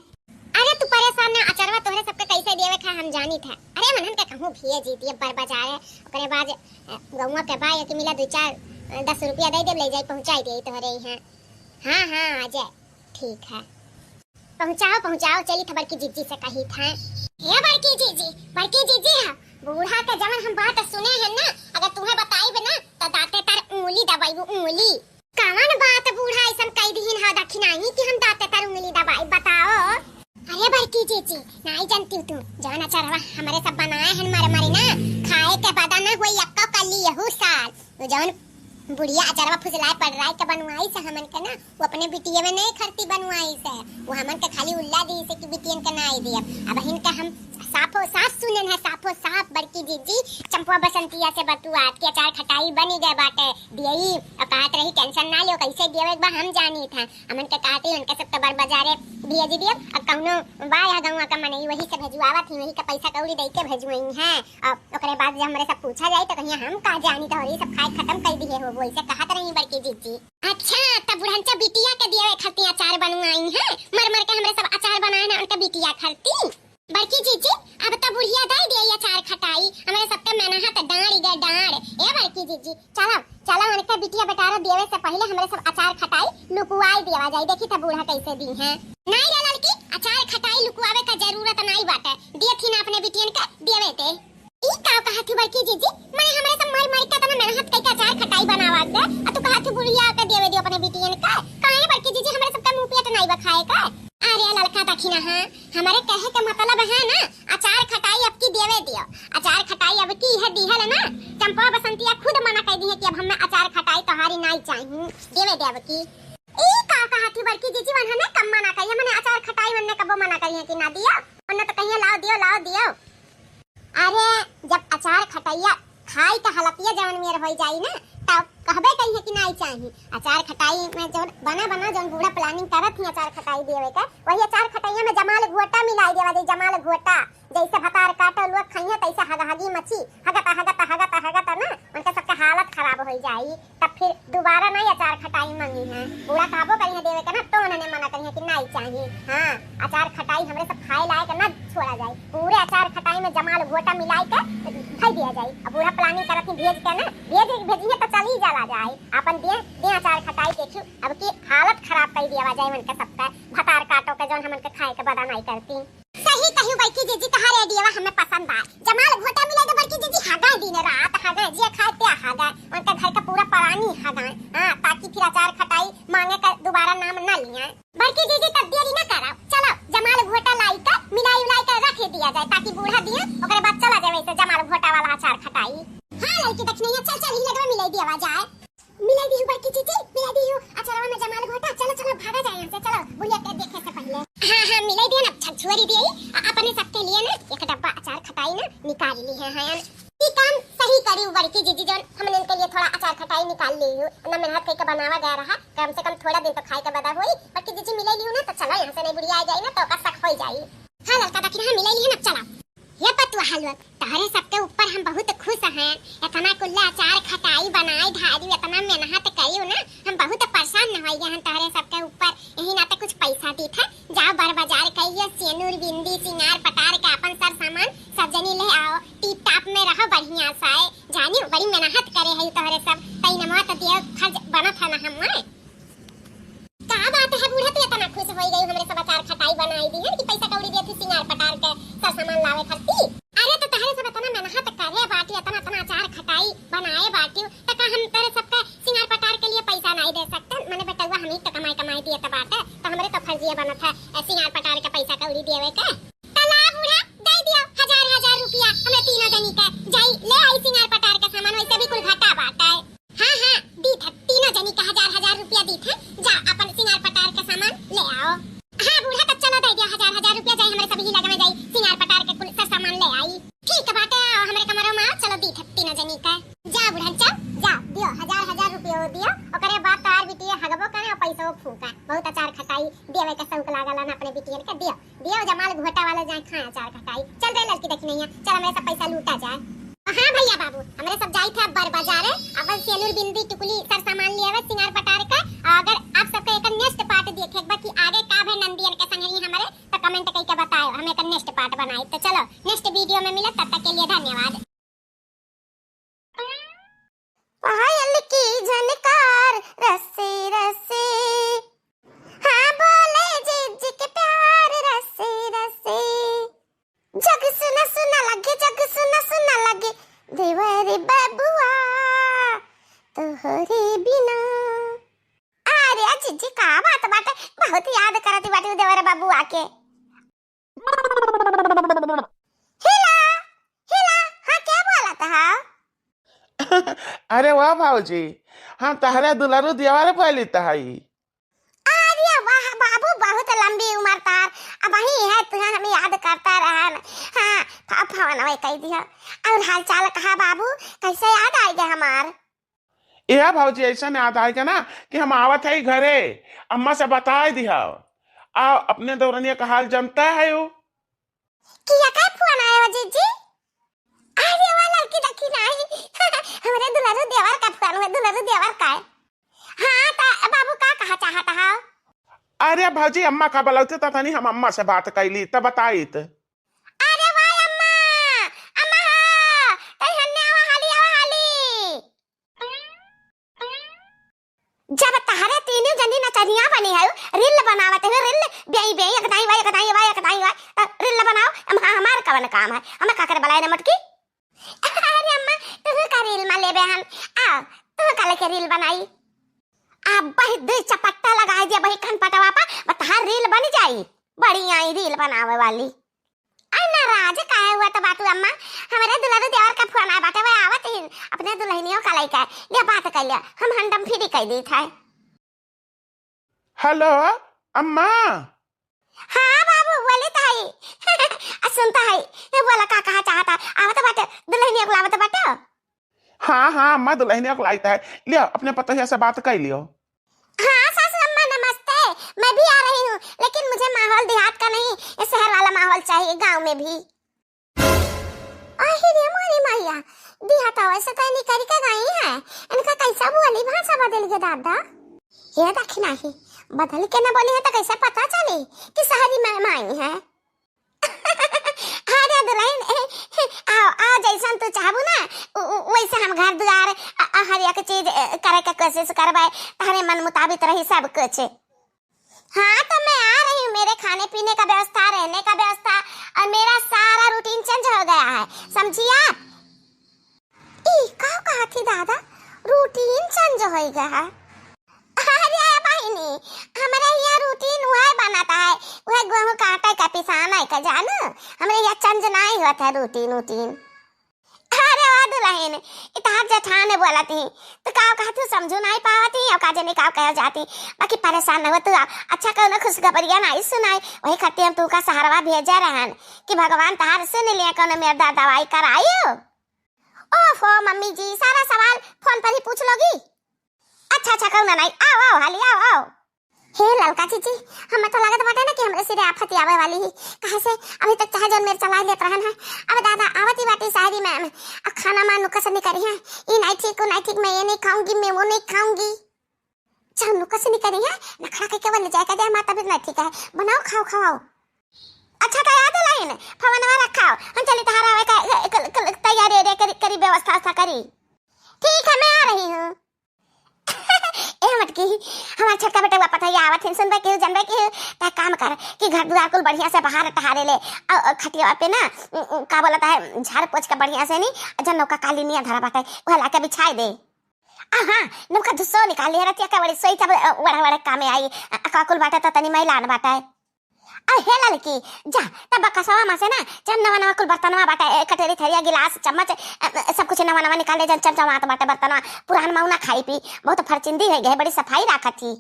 अरे तू परेशान ना, अचरवा तोहरे सबके कैसे देवे खा हम जानी था। अरे मनन के कहूँ भेज दी दिए बड़ बाजारे, ओकरे बाद, अ, गौवा के बा, एक मिला दो चार, अ, दस रुपया दे दे, ले जाई पहुँचाई दे तोहरे यहाँ। हाँ, हाँ, आ जाए। ठीक है। पहुँचाओ, पहुँचाओ, चली था बड़की जीजी से कही था। ए बड़की जीजी, बड़की जीजी है, बूढ़ा के जवन हम बात सुने हैं ना, अगर तुम्हें बताइब ना, तो दांते तार उंगली दबाइबू, उंगली। कवन बात बूढ़ा अइसन कहि दिहिन हा दखिनाही कि हम दांते तर उंगली दबाई, बताओ। अरे बड़की जीजी, जी, नाई जानती तू, जौन अचारवा हमरे सब बनाए हन मर मरी ना, खाए के पता ना होई एक्को कली यहू साल। वो जौन बुढ़िया अचारवा फुसलाए पड़ रहा है के बनवाई से हमन के ना, वो अपने बिटिया में नहीं खरती बनवाई से, वो हमन के खाली उल्ला दी से कि बिटियन के नाई दियब। अब इनका हम साफो साफ सुनेन है, साफो साफ बड़की जीजी चंपवा बसंतिया से बतुआत कि अचार खटाई बनी गए बाटे, दियई, और कहत रही टेंशन ना लियो, कैसे दियो एक बार हम जानी था। हमन के कहत रही उनके सब तो बड़ बाजारे भेज दियब, और कौनो बा या गौवा का मनई वही से भेजवावत ही, वही का पैसा कौड़ी दे के भेजवाई है। और ओकरे बाद जब हमरे सब पूछा जाई तो कहिया हम का जानी, तो ये सब खाए खत्म कर दिए हो, वैसे कहत रही बड़की जीजी। अच्छा, तब बुढ़नचा बिटिया के दिए खरती अचार बनवाई है, मर मर के हमरे सब अचार बनाए ना उनके बिटिया खरती। बड़की जीजी, अब तो बुढ़िया दे दिए अचार खटाई, हमरे सबके मेहनत डांड़ गए डांड़। ए बड़की जीजी, चलो चलो, उनके बिटिया बेटारा देवे से पहले हमरे सब अचार खटाई लुकुआई देवा जाई, देखी तो बूढ़ा कैसे दी है। नहीं रे लड़की, अचार खटाई लुकुआवे का जरूरत नहीं बाटे, दिए थी ना अपने बिटियन के देवे ते। ई का कहत थी बड़की जीजी? मने हमरे सब मर मर के तना मेहनत कई के अचार खटाई बनावा के, आ तू कहत थी बुढ़िया के देवे दियो अपने बिटियन के। काहे बड़की जीजी, हमरे सबके मुंह पेट नाई बा खाए के? अरे लड़का दखिना, हाँ, हमरे कहे के मतलब है ना, अचार खटाई अब की देवे दियो, अचार खटाई अब की है दिहल ना। चंपा बसंतिया खुद मना कर दी है कि अब हमें अचार खटाई तोहारी नाई चाहिए, देवे दे अब की। ई का कहत थी बड़की जीजी, वनहने कब मना करी, मने अचार खटाई वनने कबो मना करी है कि ना दियो, वनने तो कहिए लाओ दियो, लाओ दियो। अरे, जब अचार खटैया खाई त हलतिया जवन मेर होई जाई ना, तब कहबे करिहे कि नाई चाही। अचार खटाई में जवन बना बना जवन बूढ़ा planning करत ही अचार खटाई देवे के, वही अचार खटैया में जमाल घोटा मिलाई देवा जाई, जमाल घोटा। जैसे भतार काटो लोग खइहे, तैसे हगहगी मची, हगत, हगत, हगत, हगत ना, उनके सबके हालत खराब होई जाई। तब फिर दोबारा नाई अचार खटाई मंगी हैं। बूढ़ा कहबो करी हैं देवे के ना, तो उन्होंने मना करी हैं कि नाई चाही। हाँ, अचार खटाई हमरे सब खाए लायक ना छोड़ा जाए। पूरे अचार खटाई में जमाल घोटा मिलाई के धई दिया जाए। अब बूढ़ा planning करत ही भेज के ना, भेज, भेजी है तो चली जाला जाए। अपन दे, दे अचार खटाई देखियो, अब की हालत खराब कर दिया जाए उनके सबका। भतार काटो के जौन हमन के खाए के बदा नाई करती। सही कहियो बड़की जीजी, तहार idea हमें पसंद आए। जमाल घोटा मिले तो बड़की जीजी हगा दिन रात हगा, जे खाए ते हगा, उनका घर का पूरा परानी हगा। हाँ, ताकि फिर अचार खटाई मांगे का दोबारा नाम ना लिया। बड़की जीजी तब देरी ना करा, चलो जमाल घोटा लाई का मिलाई उलाई का रख दिया जाए, ताकि बूढ़ा दिया ओकरे बाद चला जाए वैसे जमाल घोटा वाला अचार खटाई। हाँ लड़की दखिनैया, चल चल ही लगवा मिलाई दिया जाए। मिलाई दिहु बड़की जीजी, मिलाई दिहु। अचारवा में जमाल घोटा, चलो, चलो, भागा जाए यहाँ से, चलो, बुढ़िया के देखे से पहले। हाँ, हाँ, मिलाई दिहु ना, झकझोरी दिए, आ, अपने सबके लिए ना एक डब्बा अचार खटाई ना निकाल ली है, हाँ। ई काम सही करी बड़की जीजी, जौन हमने इनके लिए थोड़ा अचार खटाई निकाल ली हूँ, ना मेहनत करके बनावा गया रहा, कम से कम थोड़ा दिन तो खाए के बदा होई। बड़की जीजी मिलाई लिहु ना, तो चलो यहाँ से, नहीं बुढ़िया आ जाई ना, तो ओकर शक होई जाई। हाँ लड़का, दखिनैया, मिलाई लिहु ना, चलो। हे पतुआ लोग, तोहरे सबके ऊपर हम बहुत खुश हैं। इतना कुल्ला अचार खटाई बनाई धारी, इतना मेहनत करी ना, हम बहुत परेशान न होई गए हैं तोहरे सबके ऊपर। यही नाते कुछ पैसा दी था, जाओ बड़ बाजार कहिए, सेनुर बिंदी सिंगार पटार के अपन सर सामान सब जनी ले आओ, टिप टाप में रहो बढ़िया से। जानी बड़ी मेहनत करे है तोहरे सब, तई नमवा तो दियो खर्च बनत है ना हम। का बात है बूढ़ा, तू इतना खुश होई गई, हमरे सब अचार खटाई बनाई दी है कि पैसा कौड़ी देती सिंगार पटार के सब सामान लावे खरती? अरे तो तहरे सब इतना मेहनत करे बाटी, इतना इतना अचार खटाई बनाए बाटी, तो का हम तोरे सबके सिंगार पटार के लिए पैसा नहीं दे सकते? मने बेटवा हम ही तो कमाई कमाई दिए तो बाटे, तो हमरे तो फर्जिया बनत है ए, सिंगार पटार के पैसा कौड़ी देवे के। तो ला बूढ़ा, दे दियो हजार हजार रुपया हमरे तीनों जनी के, जाई ले आई सिंगार पटार के सामान, वैसे भी कुल घाटा बाटे। हाँ, हाँ, दीत है, तीनों जनी का हजार हजार रुपया दीत है, जा अपन सिंगार पटार के सामान ले आओ। हाँ बूढ़ा, तब चलो दे दिया हजार हजार रुपया, जाई हमरे सभी लगा में जाई सिंगार पटार के कुल सर सामान ले आई। ठीक बाटे, आओ हमरे कमरों में आओ, चलो दीत है तीनों जनी का। जा बूढ़ा, चल, जा, दियो हजार हजार रुपया वो दियो, ओकरे बाद तोहार बिटिया हगबो करे और पैसो फूका। बहुत अचार खटाई देवे के शौक लागल ना अपने बिटियन के, दियो। दियो जमाल घोटा वाला जाए खाए अचार खटाई। चल रे लड़की दखिनैया, चल हमरे सब पैसा लूटा जाए। हाँ भैया बाबू, हमरे सब जाई थे अब बड़ बाजारे, अपन सेनुर बिंदी टुकली सर सामान ले आवे सिंगार पटार का। और अगर आप सबके एक next part देखे एक बार कि आगे का भे नंदियन के संगही हमरे, तो comment करके बताओ, हम एक next part बनाई। तो चलो next video में मिलत, तब तक के लिए धन्यवाद। पायल की झनकार रसे रसे, हाँ बोले जिज्जी के प्यार रसे रसे। जग सुना सुना लगे, जग सुना सुना लगे, देवर बबुआ तोहरे बिना। अरे जिज्जी, का बात बाटे, बहुत याद करत बाटे देवर बबुआ के। हेलो, हेलो, हाँ, क्या बोलत है? अरे वाह भौजी, हम तहरे दुलरू देवर बोलित हई। अरे वाह बाबू, बहुत लंबी उम्र तार, अबहीं है तुहन हम याद करता रहन। हाँ, फ-, फोन वही कह दिया। और हाल चाल कहा बाबू, कैसे याद आइगे हमार? ए भौजी, ऐसन याद आइगे ना कि हम आवत है घरे, अम्मा से बताइ दिहा। आ अपने देवरनिया का हाल जनता है वो। किया का फोन आया हो जीजी? अरे वाह ललकी देखी नाही, हमरे दुलरू देवर का फोन हुआ, दुलरू देवर का है। हाँ, त बाबू का कहा चाहत हा? अरे भौजी, अम्मा का बुलावते त तनी हम अम्मा से बात कैली त बताइत। अरे वाह अम्मा, अम्मा हो, तई हन्ने आवा, हाली आवा, हाली। जब तहरे तीनों जनी नचनिया बनी है, reel बनावत है, reel, बेई बेई, एक दाई वाई, एक दाई वाई, एक दाई वाई, त reel बनाओ। हम, हाँ, हमार कवन काम है, हमें का करे बुलाए रे मोटकी? अरे अम्मा, तू का reel में लेबे हम, आओ, तू का लेके reel बनाई? अब वही दुई चपट्टा लगाई दिया, वही खनपटवा पर, बस तहार reel बन जाई, बड़ी आई reel बनावे वाली। अरे नाराज काहे हुआ त बाटू अम्मा? हमरे दुलरू देवर का फोन आया बाटे, वह आवत ही अपने दुल्हनियों का लइका, ले बात कर लिया, हम handle free कर दी था। हेलो अम्मा। हाँ बाबू, बोली ताई। आ, सुनता है, ये बोला का कहा चाहता? आवत बाटे, दुल्हनिया को लावत बाटे। हाँ, हाँ, अम्मा दुल्हनिया को लाइत है। लियो, अपने पतोहिया से बात कर लियो। हाँ सासू अम्मा नमस्ते, मैं भी आ रही हूँ, लेकिन मुझे माहौल देहात का नहीं, ये शहर वाला माहौल चाहिए, गांव में भी। अरे रे मोरी मैया, देहात वैसे तो निकल के गई है, इनका कैसा बोली भाषा बदल गया दादा? ये देखी नहीं, बदल के ना बोली है तो कैसे पता चली कि शहरी में आई है? अरे दुल्हन, ए, ए, आओ, आओ, जैसन तू चाहबू ना, उ, उ, वैसे हम घर दुआर, अ, अ, हर एक चीज, अ, करे के कोशिश करबे, तहरे मन मुताबिक रही सब कुछ। हाँ, तो मैं आ रही हूँ, मेरे खाने पीने का व्यवस्था, रहने का व्यवस्था और मेरा सारा routine change हो गया है, समझी आप? ई का कहत ही दादा, routine change होइ गया है? अरे बहिनी, हमरे यहाँ routine उहे बनत है, उहे गेहूं काटे का पिसाना का जानू, हमरे यहाँ change नाहीं होत है routine उटीन। अरे वाह दुल्हन, ई तहार जेठान बोलत ही, तो का कहत ही समझू नाहीं पावत ही, और का जाने का कहे जाती, बाकी परेशान न हो तू, अच्छा कौनो खुशखबरिया नाहीं सुनाई, वही खातिर हम तू का सहरवा भेजे रहन कि भगवान तहार सुन लिए, कौनो मेर दवा दवाई कराई हो। ओफो मम्मी जी, सारा सवाल फोन पर ही पूछ लोगी। अच्छा, अच्छा, कौनो नाहीं, आओ, आओ, हाली आओ, आओ। हे ललका जीजी, हमें तो लागत बाटे ना कि हमरे सिरे आफत आवे वाली ही, काहे से अभी तक चाहे जौन मेर चला लेत रहन है। अब दादा आवत ही बाटी शायरी में, अब खाना मां नुक्स निकरी है, ई नाहीं ठीक, वो नाहीं ठीक, मैं ये नहीं खाऊंगी, मैं वो नहीं खाऊंगी। चाहे नुक्स निकरी है, नखड़ा कइके वो ले जाए के दे, हमार तबीयत नाहीं ठीक है, बनाओ, खाओ, खवाओ। अच्छा, तो याद लाइन, फोनवा रखाओ, हम चली तहार आवे का, क-, क-, क-, तैयारी, रे, करी, करी, व्यवस्था, व्यवस्था करी। ठीक है, मैं आ रही हूँ। ए मटकी, हमार छोटका बेटवा पतोहिया आवत है, सुनबे केहू, जानबे केहू, त काम कर कि घर दुआर कुल बढ़िया से बहार टहारे ले, और, और खटिया पे ना, उ, उ, का बोलत है, झाड़ पोछ के बढ़िया से नी, जौन नौका कालीनिया धरा बाटे, वह लाके बिछाए दे। आ हाँ, नौका धुसो निकाल लिया, रतिया का बड़ी सोई तब, अ, वड़ा वड़ा कामे आई, अ, का कुल बाटे त तनी मैलान बाटे। अरे हे ललकी, जा, तब बकसवा में से ना, जौन नवा नवा कुल बर्तनवा बाटे, ए, कटोरी, थरिया, गिलास, चम्मच, ए, ए, सब कुछ नवा नवा निकाल ले, जौन चमचमात बाटे बर्तनवा, पुरान मऊ ना खाई पी, बहुत फरचिंदी होइ गए, बड़ी सफाई राखत ही।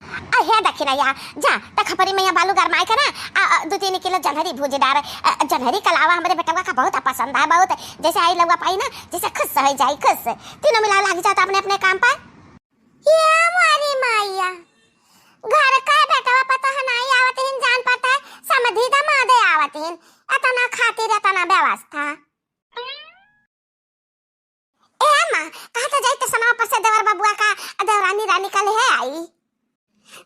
अरे हे दखिनैया, जा, त खपरी में यहाँ बालू गरमाए के ना, आ, आ, दू तीन किलो जन्हरी भूज डार, आ, जन्हरी कलावा हमरे बेटवा का बहुत पसंद है, बहुत, जैसे आई लउआ पाई ना, जैसे खुश होइ जाई, खुश, तीनों मिला लाग जाता अपने अपने काम पर। ये हमारी मैया, घर का बेटवा पतोह नाहीं आवत हिन, जान पड़ता है, समधी दमादे आवत हिन, इतना खातिर, इतना व्यवस्था। ए माँ, कहा तो जाई तो सनाव पर से देवर बबुआ का, देवरानी रानी का ले आई।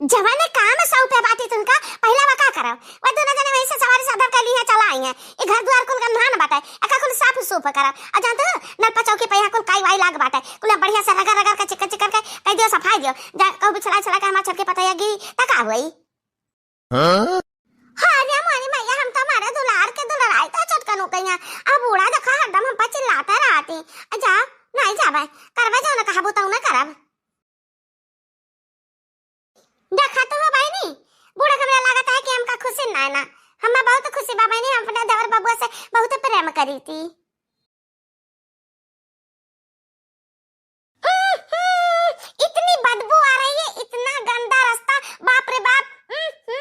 जवाने काम सौंपे बाटी तुमका, पहला वा का करब? वह दोनों जने वहीं से सवारी साधन कर ली है, चला आई है। ई घर दुआर कुल गंधान बाटे, एका कुल साफ सूफ करब। आ जानत हो, नलपा चौकी पे यहाँ कुल काई वाई लाग बाटे, कुल बढ़िया से रगड़ रगड़ के, चिकन चिकन के कह दियो, सफाई दियो। जा, कहू बिछला छला के हमार छोटकी पतोहिया गी, त का होई? हाँ? अरे मोरी मैया, हम तो हमारे दुलार के दुलराई तो छोटकनू कहिया। अब बूढ़ा देखा हरदम हम पर चिल्लाते रहती। जा, नाहीं जाबे, करबे जौन कहबू तौन करब। देखा तो हो बहिनी, बूढ़ा के हमरा लागत है कि हमका खुशी ना है ना। हमें बहुत खुशी बा बहिनी, हम अपने से बहुत प्रेम करी थी। उम्म, इतनी बदबू आ रही है, इतना गंदा रास्ता, बाप रे बाप। उम्म।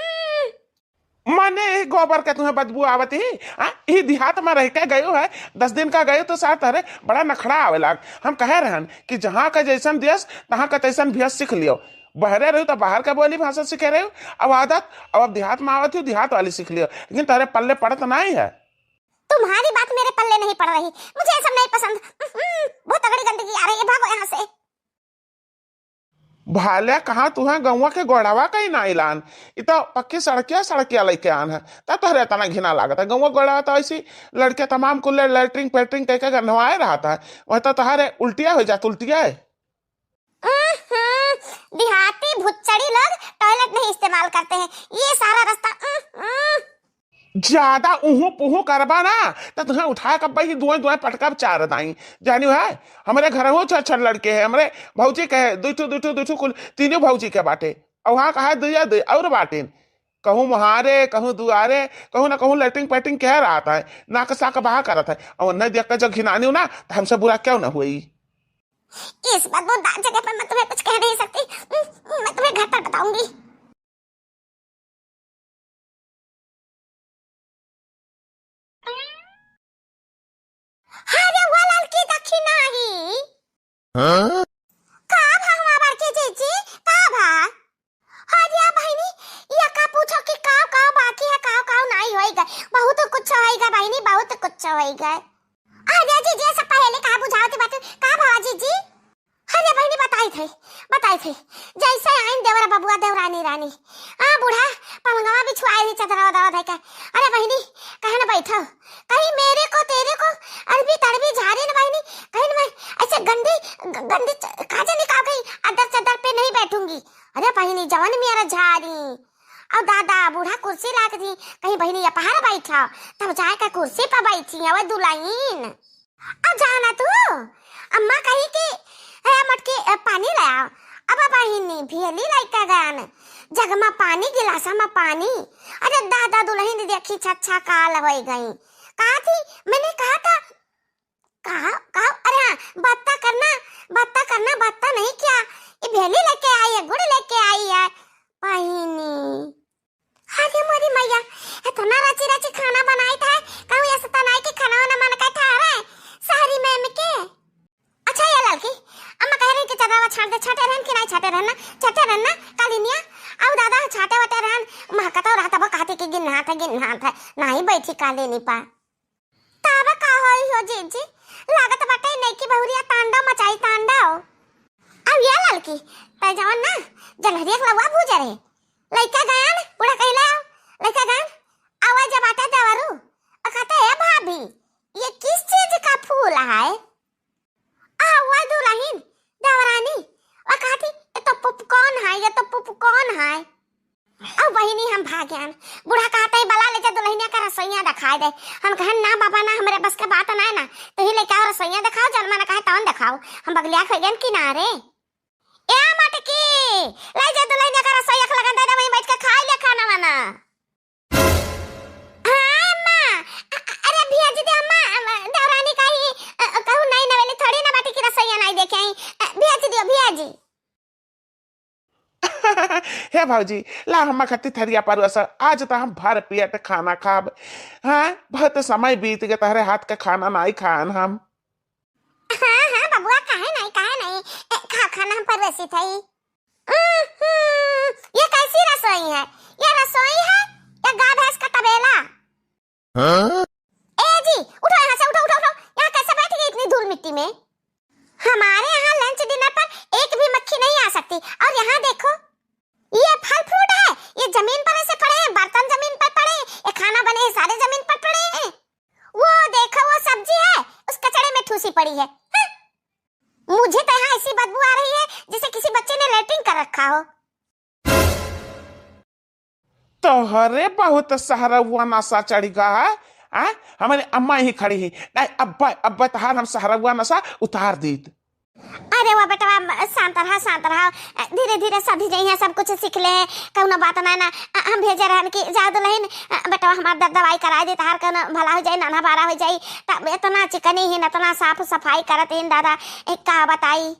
मने ई गोबर के तुम्हें बदबू आवत ही? आ, ई देहात में रह के गयो है, दस दिन का गयो तो साथ, अरे बड़ा नखड़ा आवे लाग। हम कहे रहन कि जहाँ का जैसन देश, तहाँ का तैसन भेष सीख लियो। बहरे रहो तो बाहर का बोली भाषा सीखे रहो, अब आदत, अब, अब देहात में आवत ही, देहात वाली सीख लियो, लेकिन तोहरे पल्ले पड़त नहीं है। तुम्हारी बात मेरे पल्ले नहीं पड़ रही, मुझे ये सब नहीं पसंद। उम्म, बहुत तगड़ी गंदगी आ रही है, भागो यहाँ से। भाल्या कहाँ तुहें गौवा के गोड़वा कहीं ना इलान, इ तो पक्की सड़किया सड़किया लेके आन है, तब तोहरे इतना घिना लागत है। गौवा गोड़वा तो ऐसी लड़के तमाम कुल लैट्रिन पैट्रिन कह के गंधवाए रहत है, वह तो तोहरे उल्टिया हो जात, उल्टिया है। उम्म, देहाती भुच्चड़ी लोग टॉयलेट नहीं इस्तेमाल करते हैं, ये सारा रास्ता। उम्म। ज्यादा उहू पुहू करबा ना, त तुहें उठाए के बही दुआई दुआई पटकब चार दाई। जानियो है, हमरे घरहू छह छह लड़के हैं, हमरे भौजी के है, दुई ठो, दुई ठो, दुई ठो कुल, तीनों भौजी के बाटे। और वहाँ कहा दुइया दुई और बाटिन। कहूँ मुहारे, कहूँ दुआरे, कहूँ ना कहूँ लैट्रिन पैट्रिन कह रहा था, नाक साक बहा करत है। और नहीं देख के जब घिनानी हो ना, तो हमसे बुरा क्यों ना हुई? इस बदबूदार जगह पर मैं तुम्हें कुछ कह नहीं सकती, मैं तुम्हें घर पर बताऊंगी। अरे वो ललकी दखिना ही। हाँ? का भा हमार बड़की जीजी? का भा? अरे बहिनी, या का पूछो कि काव काव बाकी है, काव काव नाई होई गए। बहुत कुछ होई गए बहिनी, बहुत कुछ होई गए। अरे जीजी, ऐसा पहले कहा बुझावत बात, का भा जीजी? अरे बहिनी, बताई थे, बताई थे, जैसे आइन देवर बबुआ देवरानी रानी, आ बूढ़ा पलंगवा बिछुआए रही चदरा उदरा धइ के। अरे बहिनी, कहे न बैठो, कहीं मेरे को तेरे को अड़बी तड़बी झारे न बहिनी, कहीं मैं ऐसे गंदी ग-, गंदी च-, का जाने का गई, अदर चदर पे नहीं बैठूंगी। अरे बहिनी, जवन मेरा झारी, और दादा बूढ़ा कुर्सी लाग दी, कहीं बहिनी अपहार बैठा, तब जाए के कुर्सी पर बैठी है वो दुल्हन। आ जाना तू, अम्मा कही कि "हे मटकी, ए, पानी ले आओ।" अब बहिनी भेली लइका गन, जग में पानी, गिलासा में पानी। अरे दादा दुल्हन देखी छच्छा काल होई गई। कहा थी, मैंने कहा था, कहा, कहा, अरे हाँ, बत्ता करना, बत्ता करना, बत्ता नहीं क्या? ये भेली लेके आई है, गुड़ लेके आई है। बहिनी, अरे मोरी मैया, इतना रची रची खाना बनाई था, कहूँ ऐसा तो नहीं कि खाना वाना मन का ठहरे, सारी मैम के। अच्छा ये लड़की, अम्मा कह रही कि चदरवा छाट दे, छाटे रहन कि नहीं छाटे रहन ना, छाटे रहन ना, कालिनिया, अब दादा छाटे वटे रहन, महकता रहा तब कहती कि गिन्हात है, गिन्हात है, नहीं बैठी कालिनी पा। तब का होई हो जीजी, लागत बाटे नईकी बहुरिया तांडव मचाई तांडव। अब ये ललकी, तै जवन ना, जलहरिया के लउआ भूजे रहे, लइका गयन, बूढ़ा कहिले आओ, लइका गयन, आवा जब आटे देवरू, और कहते, "ए भाभी, ये किस चीज का फूल है?" आ, वह दुल्हन, देवरानी, वह कहती, "ये तो पुपकॉर्न है, ये तो पुपकॉर्न है।" अब बहिनी हम भाग्यान, बूढ़ा कहते ही, "बला ले जा दुल्हनिया का रसोइया दिखाई दे।" हम कहन, "ना बाबा ना, हमरे बस के बात ना है ना, तो ही लेके आओ रसोइया दिखाओ, जौन मन कहे तौन दिखाओ, हम बगलिया खो गए किनारे।" ए मटकी, ले जा दुल्हनिया का रसोइया का लगन दे दे, वहीं बैठ के खाई ले खाना वाना। हाँ, अम्मा। अ-, अ-, अरे, भेज दे, अम्मा, अम्मा, देवरानी का ही, अ, अ, कहूँ नहीं नवेली, थोड़ी ना बाटी की रसोइया नहीं देखे आई। अ, भेज दियो, भेज। हे भौजी, ला हम्मा खातिर थरिया परोसा, आज तो हम भर पेट खाना खाब। हाँ, बहुत समय बीत गए, तहरे हाथ का खाना नहीं खान हम। हाँ, हाँ, बबुआ, काहे नहीं, काहे नहीं? ए, खा, खाना हम परोसी थई। उम्म, ये कैसी रसोई है? ये रसोई है या गाय भैंस का तबेला? हाँ? ए जी, उठो यहाँ से, उठो, उठो, उठो। यहाँ कैसे बैठ गई इतनी धूल मिट्टी में? हमारे यहाँ lunch dinner पर एक भी मक्खी नहीं आ सकती। और यहाँ देखो, ये फल fruit है, ये जमीन पर ऐसे पड़े हैं, बर्तन जमीन पर पड़े हैं, ये खाना बने हैं, सारे जमीन पर पड़े हैं। वो देखो, वो सब्जी है, उस कचड़े में ठूसी पड़ी है। हाँ। मुझे तो यहाँ ऐसी बदबू आ रही है जैसे किसी बच्चे ने लेटरिन कर रखा हो। तोहरे बहुत सहरवा नशा चढ़ गया है, आ? हमारे अम्मा ही खड़ी ही। नहीं, अब्बा, अब्बा तहार हम सहरवा नशा उतार दीत। अरे वो बेटवा, म-, शांत रहा, शांत रहा, अ, धीरे धीरे सधी जइहैं, सब कुछ सीख लेहैं, कउनो बात ना, ना। अ, हम भेजे रहन कि जा दुलहिन, अ, बेटवा हमार दर दवाई कराए दे, तहार कउनो भला होइ जाई, नाना बारा होइ जाई। तब एतना चिकनी हीं, एतना साफ सफाई करत हीं दादा, ए, का बताई।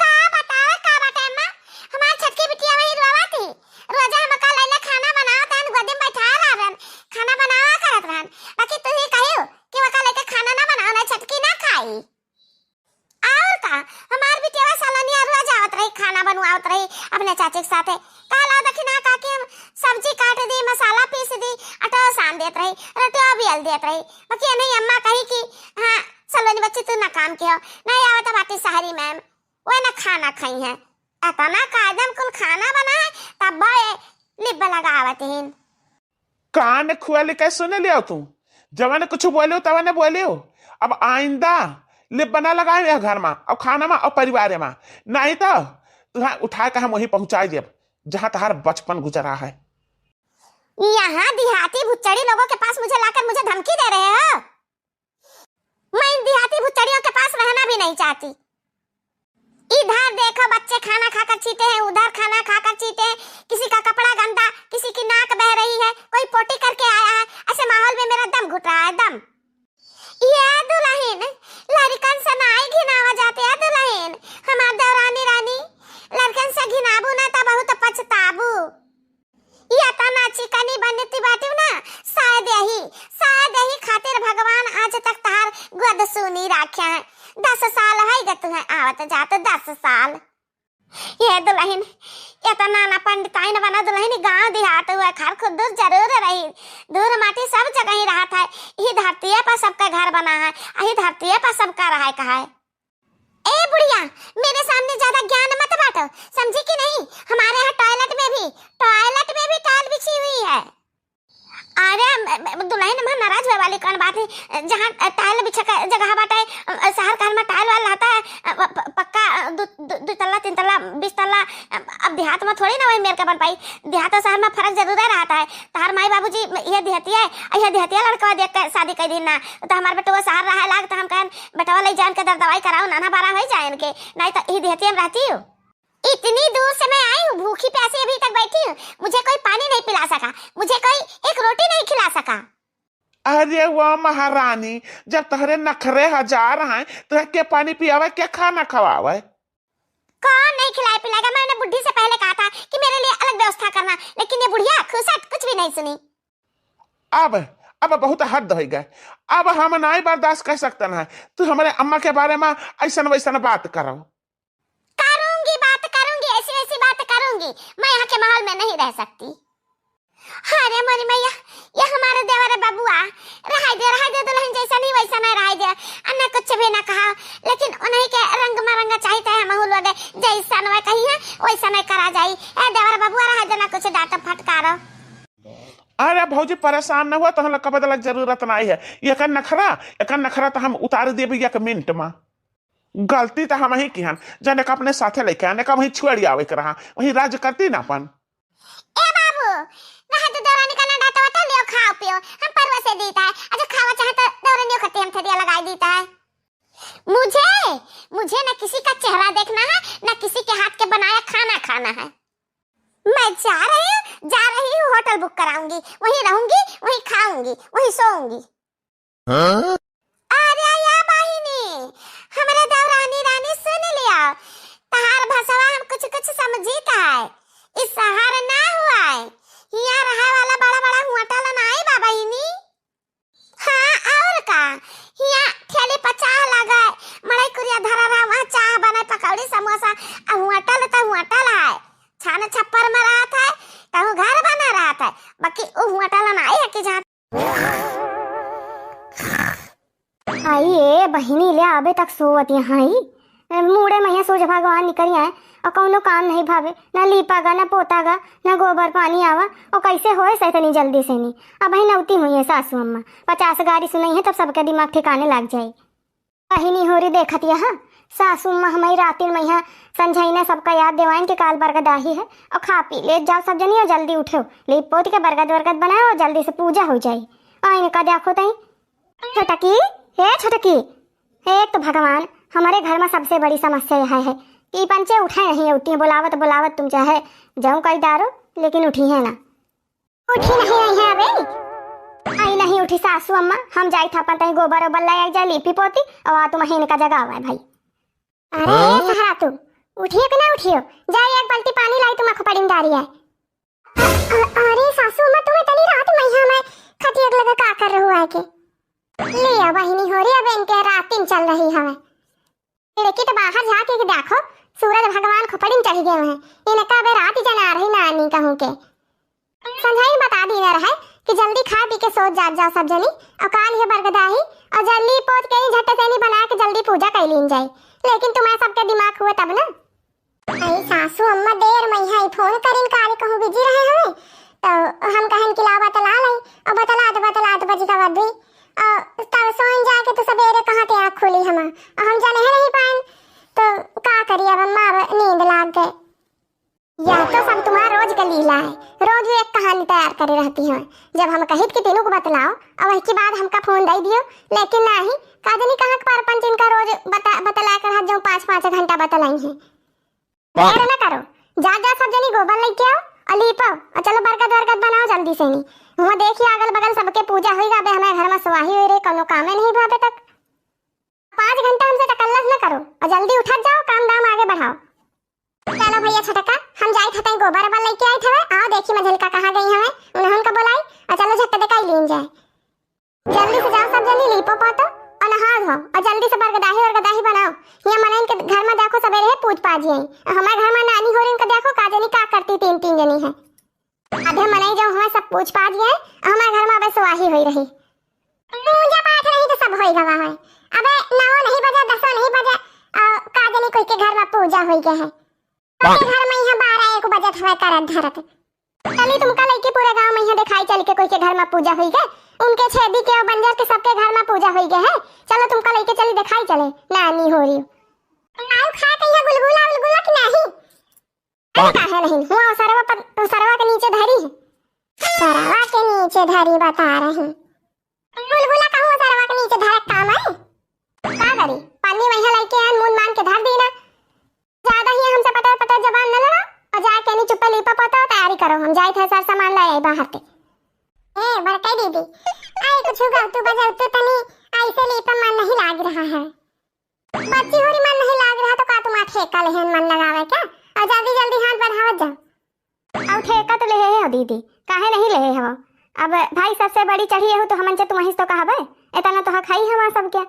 का बतावे, का बाटे अम्मा? हमार छोटकी बिटिया वही रोवत ही। रोजा हम ओका लइले खाना बनावत रहन, गोदी में बैठाए रहन, खाना बनावा करत रहन। बाकी तू ही कहियो कि ओका लइके खाना ना बनाओ, ना छोटकी ना खाई। और का, हमार बिटिया सालनिया रोज आवत रही, खाना बनवावत रही अपने चाची के साथे। कहला देखी ना काकी, हम सब्जी काट दी, मसाला पीस दी, आटा सान देत रही, रोटिया बेल देत रही। बाकी नहीं अम्मा कही कि हाँ, सलोनी बच्ची तू ना काम किहो, नहीं आवत बाटी शहरी मैम, वह ना खाना खाई है। एतना कायदम कुल खाना बना है, तब बे लिप लगावत हिन। कान खुआ लेके सुन लियो तू, जवन कुछ बोलियो तवने बोलियो। अब आइंदा लिप बना लगाए यह घर मा, और खाना मा, और परिवार मा, नहीं तो तुहां उठा के हम वहीं पहुंचाई देब, जहां तहार बचपन गुजरा है। यहाँ देहाती भुच्चड़ी लोगों के पास मुझे लाकर मुझे धमकी दे रहे हो? मैं इन देहाती भुच्चड़ियों के पास रहना भी नहीं चाहती। इधर देखो, बच्चे खाना खाकर चीते हैं, उधर खाना खाकर चीते हैं, किसी का कपड़ा गंदा, किसी की नाक बह रही है, कोई पोटी करके आया है। ऐसे माहौल में मेरा दम घुट रहा है, दम। ये दुलहिन, लड़कन से नाई घिनावा जाते है दुलहिन, हमार देवरानी रानी, लड़कन से घिनाबू ना त बहुत पछताबू। ये तना चिकनी बनती बाटिउ ना, शायद यही, शायद यही खातिर भगवान आज तक तहार गोद सूनी राख्या है। दस साल है गे तुहें आवत जात, दस साल। ये दुलहिन, एतना ना पंडिताइन बना दुलहिन, गांव देहात हुआ, घर खुद दूर जरूर रही, धूर माटी सब जगह ही रहत है। यही धरतीये पर सबका घर बना है, यही धरतीये पर सबका रहे का है। ए बुढ़िया, मेरे सामने ज्यादा ज्ञान मत बांटो, समझी कि नहीं? हमारे यहाँ टॉयलेट में भी, टॉयलेट में भी टाइल बिछी हुई है। अरे, म-, म-, दुलहिन, हम नाराज होए वाली कौन बात है? जहाँ, अ, टाइल बिछा के जगह बाटे, अ, शहर का में टाइल वाल रहता है, अ, प-, प-, पक्का, अ, दु, दु, दु तल्ला, तीन तल्ला, बीस तल्ला, अ, अब देहात में थोड़ी ना वही मेर के बन पाई। देहात और शहर में फर्क जरूर रहता है। तहार माई बाबूजी ये देहतिया, ये देहतिया लड़कवा देख के शादी कर दी ना, तो हमार बेटवा शहर रहे लाग, तो हम कहन, "बेटवा ले जान के दर दवाई कराओ, नाना बारा हो जाए इनके, नहीं तो ये देहतिया में रहती हो।" इतनी दूर से मैं आई हूँ, भूखी प्यासी अभी तक बैठी हूँ, मुझे कोई पानी नहीं पिला सका, मुझे कोई एक रोटी नहीं खिला सका। अरे वाह महारानी, जब तोहरे नखरे हजार हैं, तो के पानी पियावे, के खाना खवावे? कौन नहीं खिलाए पिलाएगा? मैंने बुढ़ी से पहले कहा था कि मेरे लिए अलग व्यवस्था करना, लेकिन ये बुढ़िया खुसट कुछ भी नहीं सुनी। अब, अब बहुत हद होइ गए, अब हम नहीं बर्दाश्त कर सकते हैं। तू हमारे अम्मा के बारे में ऐसन वैसन बात करो। करूंगी बात, करूंगी, ऐसी वैसी बात करूंगी। मैं यहाँ के माहौल में नहीं रह सकती। अरे मोरी मैया, ये हमारे देवर बबुआ, रहाई दे, रहाई दे दुलहिन, जैसा नहीं वैसा नहीं रहाई दे, अन्ना कुछ भी ना कहा, लेकिन उन्हीं के रंग में रंगा चाहिए, हमहू लोग जैसा नहीं कही है वैसा नहीं करा जाई। ए देवर बबुआ, रहाई दे ना, कुछ डांटो फटकारो। अरे भौजी, परेशान न हुआ, तोहन लोग का बदला जरूरत नहीं है। एकर नखरा, एकर नखरा तो हम उतार देबे एक मिनट में। गलती तो हम ही किहन, जने का अपने साथे लेके आने का वहीं छोड़ आवे के रहा, वहीं राज करती ना अपन। ए बाबू, रहा तो देवरानी का ना डांटो, तो लियो खाओ पियो, हम परवा से दीता है, अगर खावा चाहे तो देवरानियों खत्ती हम थरिया लगाई दीता है। मुझे, मुझे ना किसी का चेहरा देखना है, ना किसी के हाथ के बनाया खाना खाना है। मैं जा रही हूँ, जा रही हूँ, होटल बुक कराऊंगी, वहीं रहूंगी, वहीं खाऊंगी, वहीं सोऊंगी। हाँ? अरे या बहिनी, हमरे देवरानी रानी सुन लिया, तहार भसवा हम कुछ कुछ समझीत है, ई शहर ना हुआ है, हियाँ रहे वाला बड़ा बड़ा होटल ना आई बा बहिनी। हाँ, और का? हियाँ ठेली पर चाह लगे, मड़ई कुरिया धरा रहा, वहाँ चाह बने, पकौड़ी, समोसा, आ होटल त होटल है, छान छप्पर में रहत है, कहूँ घर बना रहत है, बाकी उ होटल ना है कि जहाँ। आई ए बहिनी, ले अबे तक सोवत यहाँ ही। मूड़े में यहाँ सूरज भगवान निकल आए और कौनो काम नहीं भावे, ना लीपा गा, ना पोता गा, ना गोबर पानी आवा, और कैसे होए से इतनी जल्दी से नहीं। अब ही नौती हुई है सासू अम्मा, पचास गारी सुनाई है, तब सबके दिमाग ठिकाने लग जाए। बहिनी होरी देखत यहाँ, सासू अम्मा हमारी रातिन में यहाँ संझाई ने सबका याद देवाइन के काल बरगद आही है, और खा पी ले जाओ सब जनी और जल्दी उठो, लीप पोत के बरगद वरगद बनाओ और जल्दी से पूजा हो जाए। और इनका देखो तई, छोटकी, हे छोटकी, एक तो भगवान, हमरे घर मा सबसे बड़ी समस्या यह है कि पंचे उठे नहीं, उठी हैं, बोलावत बोलावत तुम चाहे जऊँ कई डारो, लेकिन उठी है ना। उठी नहीं रही है अबे, आई नहीं उठी सासू अम्मा, हम जाई था अपन तई गोबर ओबर लाई आई जाए लीपी पोती, और आ तुम इनका जगावा है भाई। अरे हाँ? सहरा तू उठियो कि ना उठियो, जाई एक बाल्टी पानी लाई तुम खोपड़ी में डारी है। अ-, अ-, अरे सासू अम्मा, तुम्हें तनी रात में यहाँ मैं खटिया के लगे का कर रहू आके? लिया बहिनी होरी, अब इनके रातिन चल रही हवे। खिड़की तो बाहर झाँक के देखो, सूरज भगवान खोपड़ी में चढ़ गए हैं। इनका अबे रात जना रही नानी कहूँ के। संझाई बता दीने रहे कि जल्दी खा पी के सोच जात जाओ सब जनी, और काल ये बरगदाही और जल्दी पोत के ही झट से नहीं बना के जल्दी पूजा कर लीन जाए। लेकिन तुम्हारे सबके दिमाग हुए तब ना। अरे सासू अम्मा, देर में है, फोन करिन काली कहूँ बिजी रहे हवे, तो हम कहन कि लाओ बतला लाई, और बतलात बतलात बज गवा दुई, और तब सोइन जाके तो सबेरे कहाँ ते आँख खुली हमा, और हम जने ही नहीं पाएन, तो का करी अब अम्मा, अब नींद लाग गए। या तो सब तुम्हारा रोज का लीला है, रोज एक कहानी तैयार करे रहती हैं। जब हम कहित कि तीनों को बतलाओ, और वही के बाद हमका फोन दे दियो, लेकिन नहीं, का जनी कहाँ के परपंच इनका रोज बता, बतला कर हाथ जो पाँच पाँच घंटा बतलाई है। देर न करो, जा जा सब जनी गोबर लेके आओ और लीपो और चलो बरगद वरगद बनाओ जल्दी से नहीं। हुआ देखिए अगल बगल सबके पूजा होई गा, अबे हमारे घर में सुवाही होई रही, कोनो कामे नहीं हुआ अबे तक। पाँच घंटा हमसे तकल्लफ न करो और जल्दी उठत जाओ, काम दाम आगे बढ़ाओ। चलो भैया छोटका, हम जाई थे तई गोबर ओबर लेके आई थे, आओ देखी मझलका कहाँ गई हवे, उन्हें उनका बुलाई और चलो झट देखाई लीन जाए। जल्दी से जाओ सब जनी लीपो पोतो और नहा धो और जल्दी से बरगदाही और गदाही बनाओ। ये मनइन के घर में देखो सबेरे है पूज पाजी आई, और हमारे घर में नानी होरी इनका देखो का जनी का करती तीन तीन जनी है। अबे मनई जो हुआ सब पूज पाज गए, हमारे घर में अबे सुवाही होई रही। पूजा पाठ रही तो सब होई गवा है। अबे नौ नहीं बजे, दसों नहीं बजे, आ, का जनी कोई के घर में पूजा होई गए है। कोई के घर में यहाँ बारह एक बजे हवे करत धरत। चली तुमका लेके पूरे गांव में यहाँ दिखाई चल के कोई के घर में पूजा होई गए। उनके छेदी के और बंजर के सबके घर में पूजा होई गए है। चलो तुमका लेके चली दिखाई चले। नानी होरी। आऊ खा के यहाँ गुलगुला उलगुला कि नहीं? अरे काहे नहीं? हुआ सरवा पर, सरवा के नीचे धरी है। सरवा के नीचे धरी बता रही। बुलबुला कहूँ सरवा के नीचे धरे काम आई? का करी? पानी वहीं लइके आन, मुन मान के धर दी ना। ज्यादा ही हमसे पटर पटर जबान न लड़ा और जाके नहीं चुप्पे लीपा पता तैयारी करो, हम जाए थे सर सामान लाई आई बाहर ते। ए बड़कई दीदी, आई कुछ गलतू बजलतू तनी ऐसे लीपा मन नहीं लाग रहा है। बच्ची होरी मन नहीं लाग रहा तो का तुम ठेका लेहन मन लगावे क्या? और जल्दी जल्दी हाथ बढ़ावत जाओ। और ठेका तो लेहे हो दीदी, काहे नहीं लेहे हो? अब भाई सबसे बड़ी चढ़ी हो तो हमन से तुम ही तो कहबे, इतना तो हक है ही हमार सब क्या।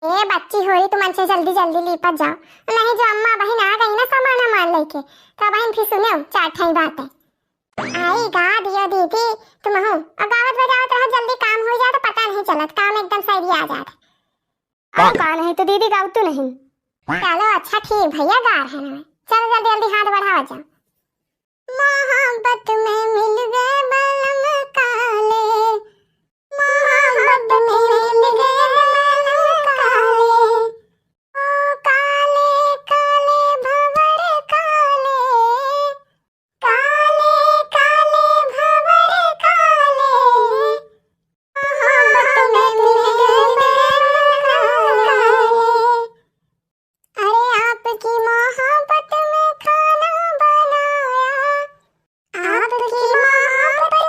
ए बच्ची होरी तुम मन से जल्दी जल्दी लीपत जाओ, नहीं जो अम्मा बहन आ गई ना सामान वामान लेके, तो बहन फिर सुने चार ठाई बातें। आई गा दियो दीदी, तुम हो और गावत बजावत रहो, जल्दी काम हो जाए तो पता नहीं चलत, काम एकदम सही आ जात। और का नहीं तो दीदी गावतू नहीं। चलो अच्छा ठीक भैया गा रहे हैं, चलो जल्दी जल्दी हाथ बढ़ावा जाओ। मोहब्बत में मिल गए बलम काले, मोहब्बत में मिल गए बलम काले, ओ काले काले भंवर काले, काले काले भंवर काले, मोहब्बत में मिल गए बलम काले। अरे आपकी मोहब्बत में खाना बनाया, आपकी मोहब्बत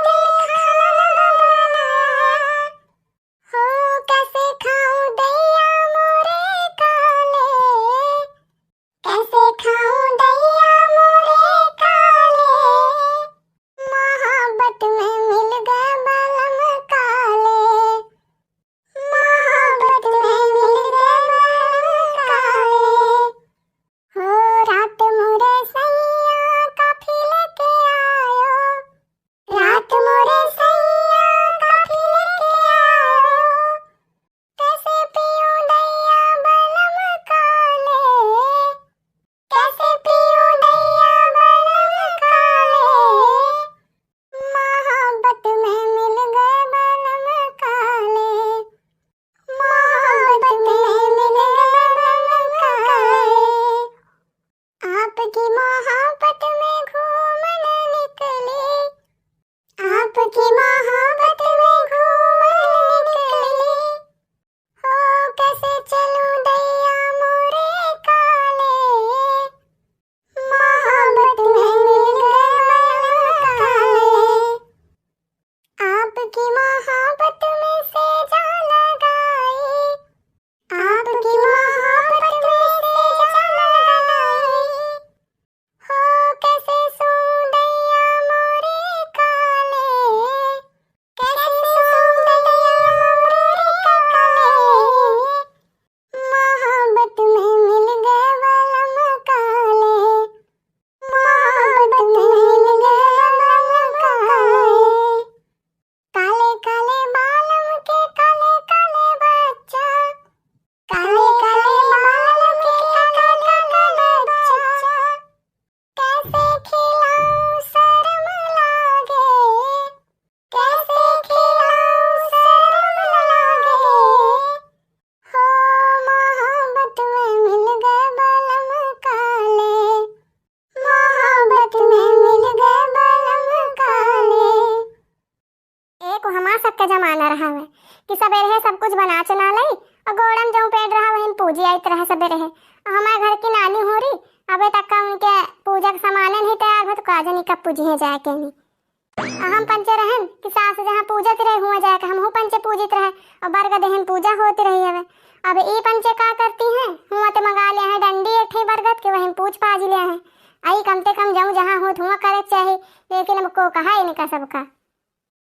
पूजत रहे हुआ जाए के, हमहू पंचे पूजित रहे और बरगद एहन पूजा होत रही हवे। अब ई पंचे का करती हैं, हुआ ते मंगा ले हैं डंडी एक ठे बरगद के, वही पूज पाज ले हैं। आई कम ते कम जाऊँ जहाँ होत हुआ करे के चाही, लेकिन अब को कहा इनका सबका।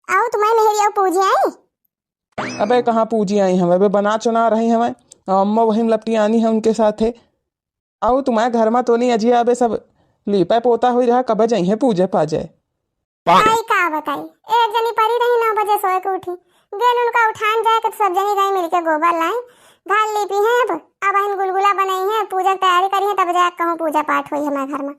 आऊ तुम्हारे मेहरिया पूजी आई? अबे कहाँ पूजी आई हमें, अबे बना चुना रही हमें, अम्मा वही लपटी आनी है उनके साथे। आऊ तुम्हारे घर में तो नहीं अजिया, अबे सब लीपे पोता हुई रहा, कबे जाई है पूजे पाजे। आई का बताई, एक जनी परी रही, नौ बजे सोए के उठी, गेल उनका उठान जाए के, तो सब जनी गई मिलके गोबर लाई, घर लीपी हैं। अब अब हिन गुलगुला बनाई है, पूजा के तैयारी करी है, तब जाए कहूँ पूजा पाठ हुई हमारे घर में।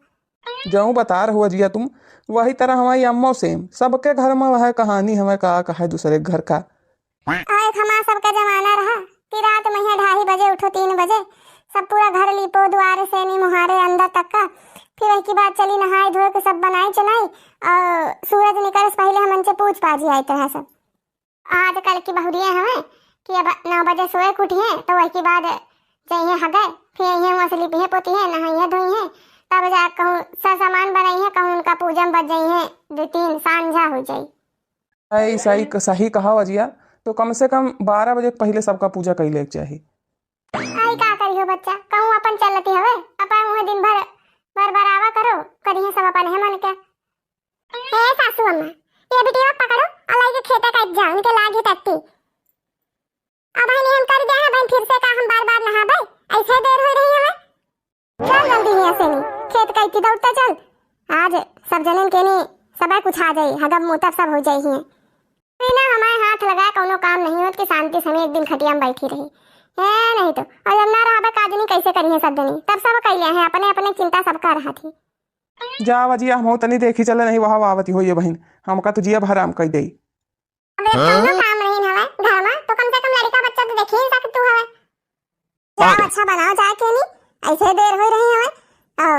जऊँ बता रहो अजिया तुम, वही तरह हमारी अम्मो सेम, सबके घर में वह कहानी, हमें का कहे दूसरे के घर का। और एक हमार सबका जमाना रहा कि रात में यहाँ ढाई बजे उठो, तीन बजे सब पूरा घर लीपो, दुआरे से नी मुहारे अंदर तक का। फिर वही के बाद चली नहाए धोए के, सब बनाए चुनाई और सूरज निकले से पहले हमन से पूज पाजी आइत रहा सब। आजकल की बहुरिया हमें कि अब नौ बजे सोए के उठी हैं, तो वही के बाद जइहे हगे, फिर यही वहाँ से लिपिहे पोतिहे, नहाइहे धोइहे, तब जा कहूँ सा सामान बनाइहे, कहूँ उनका पूजा में बज जइहे दो तीन, सांझा हो जाई। सही, सही, सही कहा अजिया, तो कम से कम बारह बजे के पहले सबका पूजा कई लेके चाही। आई का करियो बच्चा, कहूँ अपन चलती हवे, अपन मुँह दिन भर बरबरावा करो, करिहे सब अपन है मन के। हे सासू अम्मा, ये बिटिया पकड़ो और लइके खेते का जाओ, इनके लागी तत्ती। अब भाई नियम कर दिया है, भाई फिर से का हम बार बार नहाबे, ऐसे देर हो रही है। चल जल्दी यहाँ से नहीं, खेत का इतनी दौड़ता चल। आज सब जनन के नहीं, सब कुछ आ जाई, हगब मुतब सब हो जाई है। बिना हमारे हाथ लगाए कौनो काम नहीं होत कि शांति से हम एक दिन खटिया में बैठी रही। है नहीं तो, और जब ना रहबे का जनी कैसे करी है सब जनी, तब सब कैले हैं, अपने अपने चिंता सबका रहा थी। जा बजिया, हम तनी देखी चले नहीं, वहाँ आवती होइए बहिन, हमका तो जिया हराम कई देई। अब एक कौनो काम नहीं हवे घर में, तो कम से कम लड़का बच्चा तो देखी ही सकतू हवे। जाओ, अच्छा बनाओ जाके नी, ऐसे देर हो रही हवे। और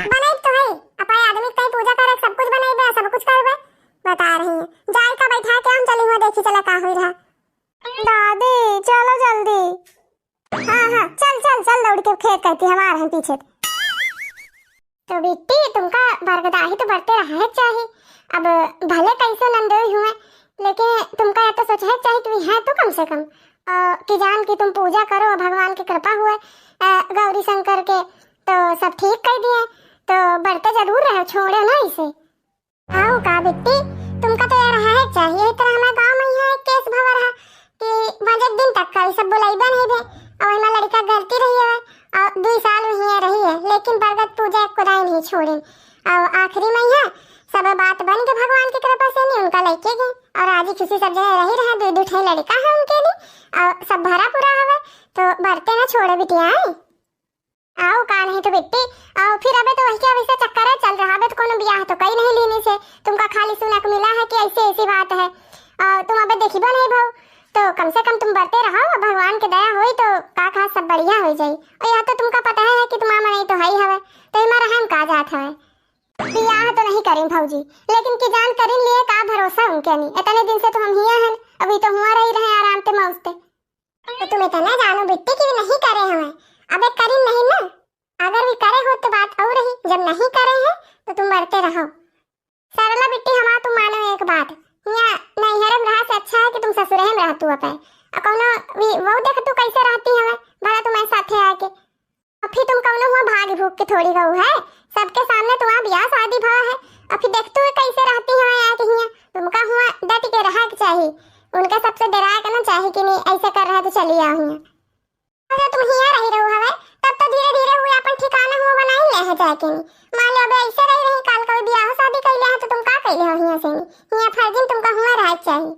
बनाई तो है, अपने आदमी कई पूजा करे, सब कुछ बनाई बे, सब कुछ करबे, बता रही है। जाए का बैठा के हम चली हुआ, देखी चला का हुई रहा। दादी, चलो जल्दी। हाँ, हाँ, चल, चल, चल, दौड़ के खेत कहती हमार हैं पीछे। तो बिट्टी, तुमका बरगदाही तो बरते रहे चाही। अब भले कैसो नंदोई हुए, लेकिन तुमका या तो सोचे चाही कि है तो कम से कम, अ, कि जान कि तुम पूजा करो, भगवान की कृपा हुए, अ, गौरी शंकर के, तो सब ठीक कर दिए, तो बरते जरूर रहो, छोड़ो ना इसे। आओ का बिट्टी, तुमका तो यार है चाहिए, इस तरह हमारे गांव में यहाँ एक केस भवा रहा कि पाँच एक दिन तक का सब बुलाइबे नहीं थे, और वही में लड़का गलती रही है, और दो साल वहीं रही है, लेकिन बरगद पूजा एक खुदाई नहीं छोड़े, और आखिरी में यहाँ सब बात बन के भगवान की कृपा से नहीं उनका लेके गए, और आज ही खुशी सब जगह रही रहा, दो दो ठे लड़का है उनके लिए, और सब भरा पूरा हवे, तो बरते ना छोड़े बिटिया। आऊ का नहीं तो बिट्टी, आऊ फिर अबे तो वही के वैसे चक्कर है चल रहा, अबे तो कोनो बियाह तो कई नहीं लीनी से, तुमका खाली सुना के मिला है कि ऐसी ऐसी बात है, और तुम अबे देखिबो नहीं भाऊ, तो कम से कम तुम बरते रहो, भगवान के दया होई तो का कहा सब बढ़िया हो जाई। और यह तो तुमका पता है कि तुम्हारा मनई तो है ही हवे, तो इमा रहम का जात हवे। बियाह तो नहीं करीन भौजी, लेकिन कि जान करीन लिए का भरोसा उनके नहीं, इतने दिन से तो हम हिया हैं, अभी तो हुआ रही रहे आराम ते मौज ते। तो तुम इतना जानो बिट्टी कि वे नहीं करे हमें, अबे करीन नहीं ना, अगर वे करे हो तो बात और रही, जब नहीं करे हैं तो तुम बरते रहो। सरला बिट्टी हमार, तुम मानो एक बात, यहाँ नैहरे में रहा से अच्छा है कि तुम ससुरे में रहतू अपे। आ कौनो वी-, वो देख तू कैसे रहती हमें, भला तुम्हारे साथे आके। और फिर तुम कौनो हुआ भाग भूग के थोड़ी गऊ है, सबके सामने तुम्हारा ब्याह शादी भवा है, और फिर देखतू है कैसे रहती है आके हियाँ। तुमका हुआ डट के रहा के चाही, उनका सबसे डरा के ना चाही कि नहीं ऐसे कर रहा है तो चली आओ हियाँ। अगर तुम हियाँ रही रहू हवे, तब तो धीरे धीरे हुए अपन ठिकाना हुआ बनाई ले है जाके नहीं। मान लो अबे ऐसे रही रही, काल कभी ब्याह शादी कैले है तो तुम का कैले हो हियाँ से नहीं? हियाँ फर्जिन तुमका हुआ रहा के चाही।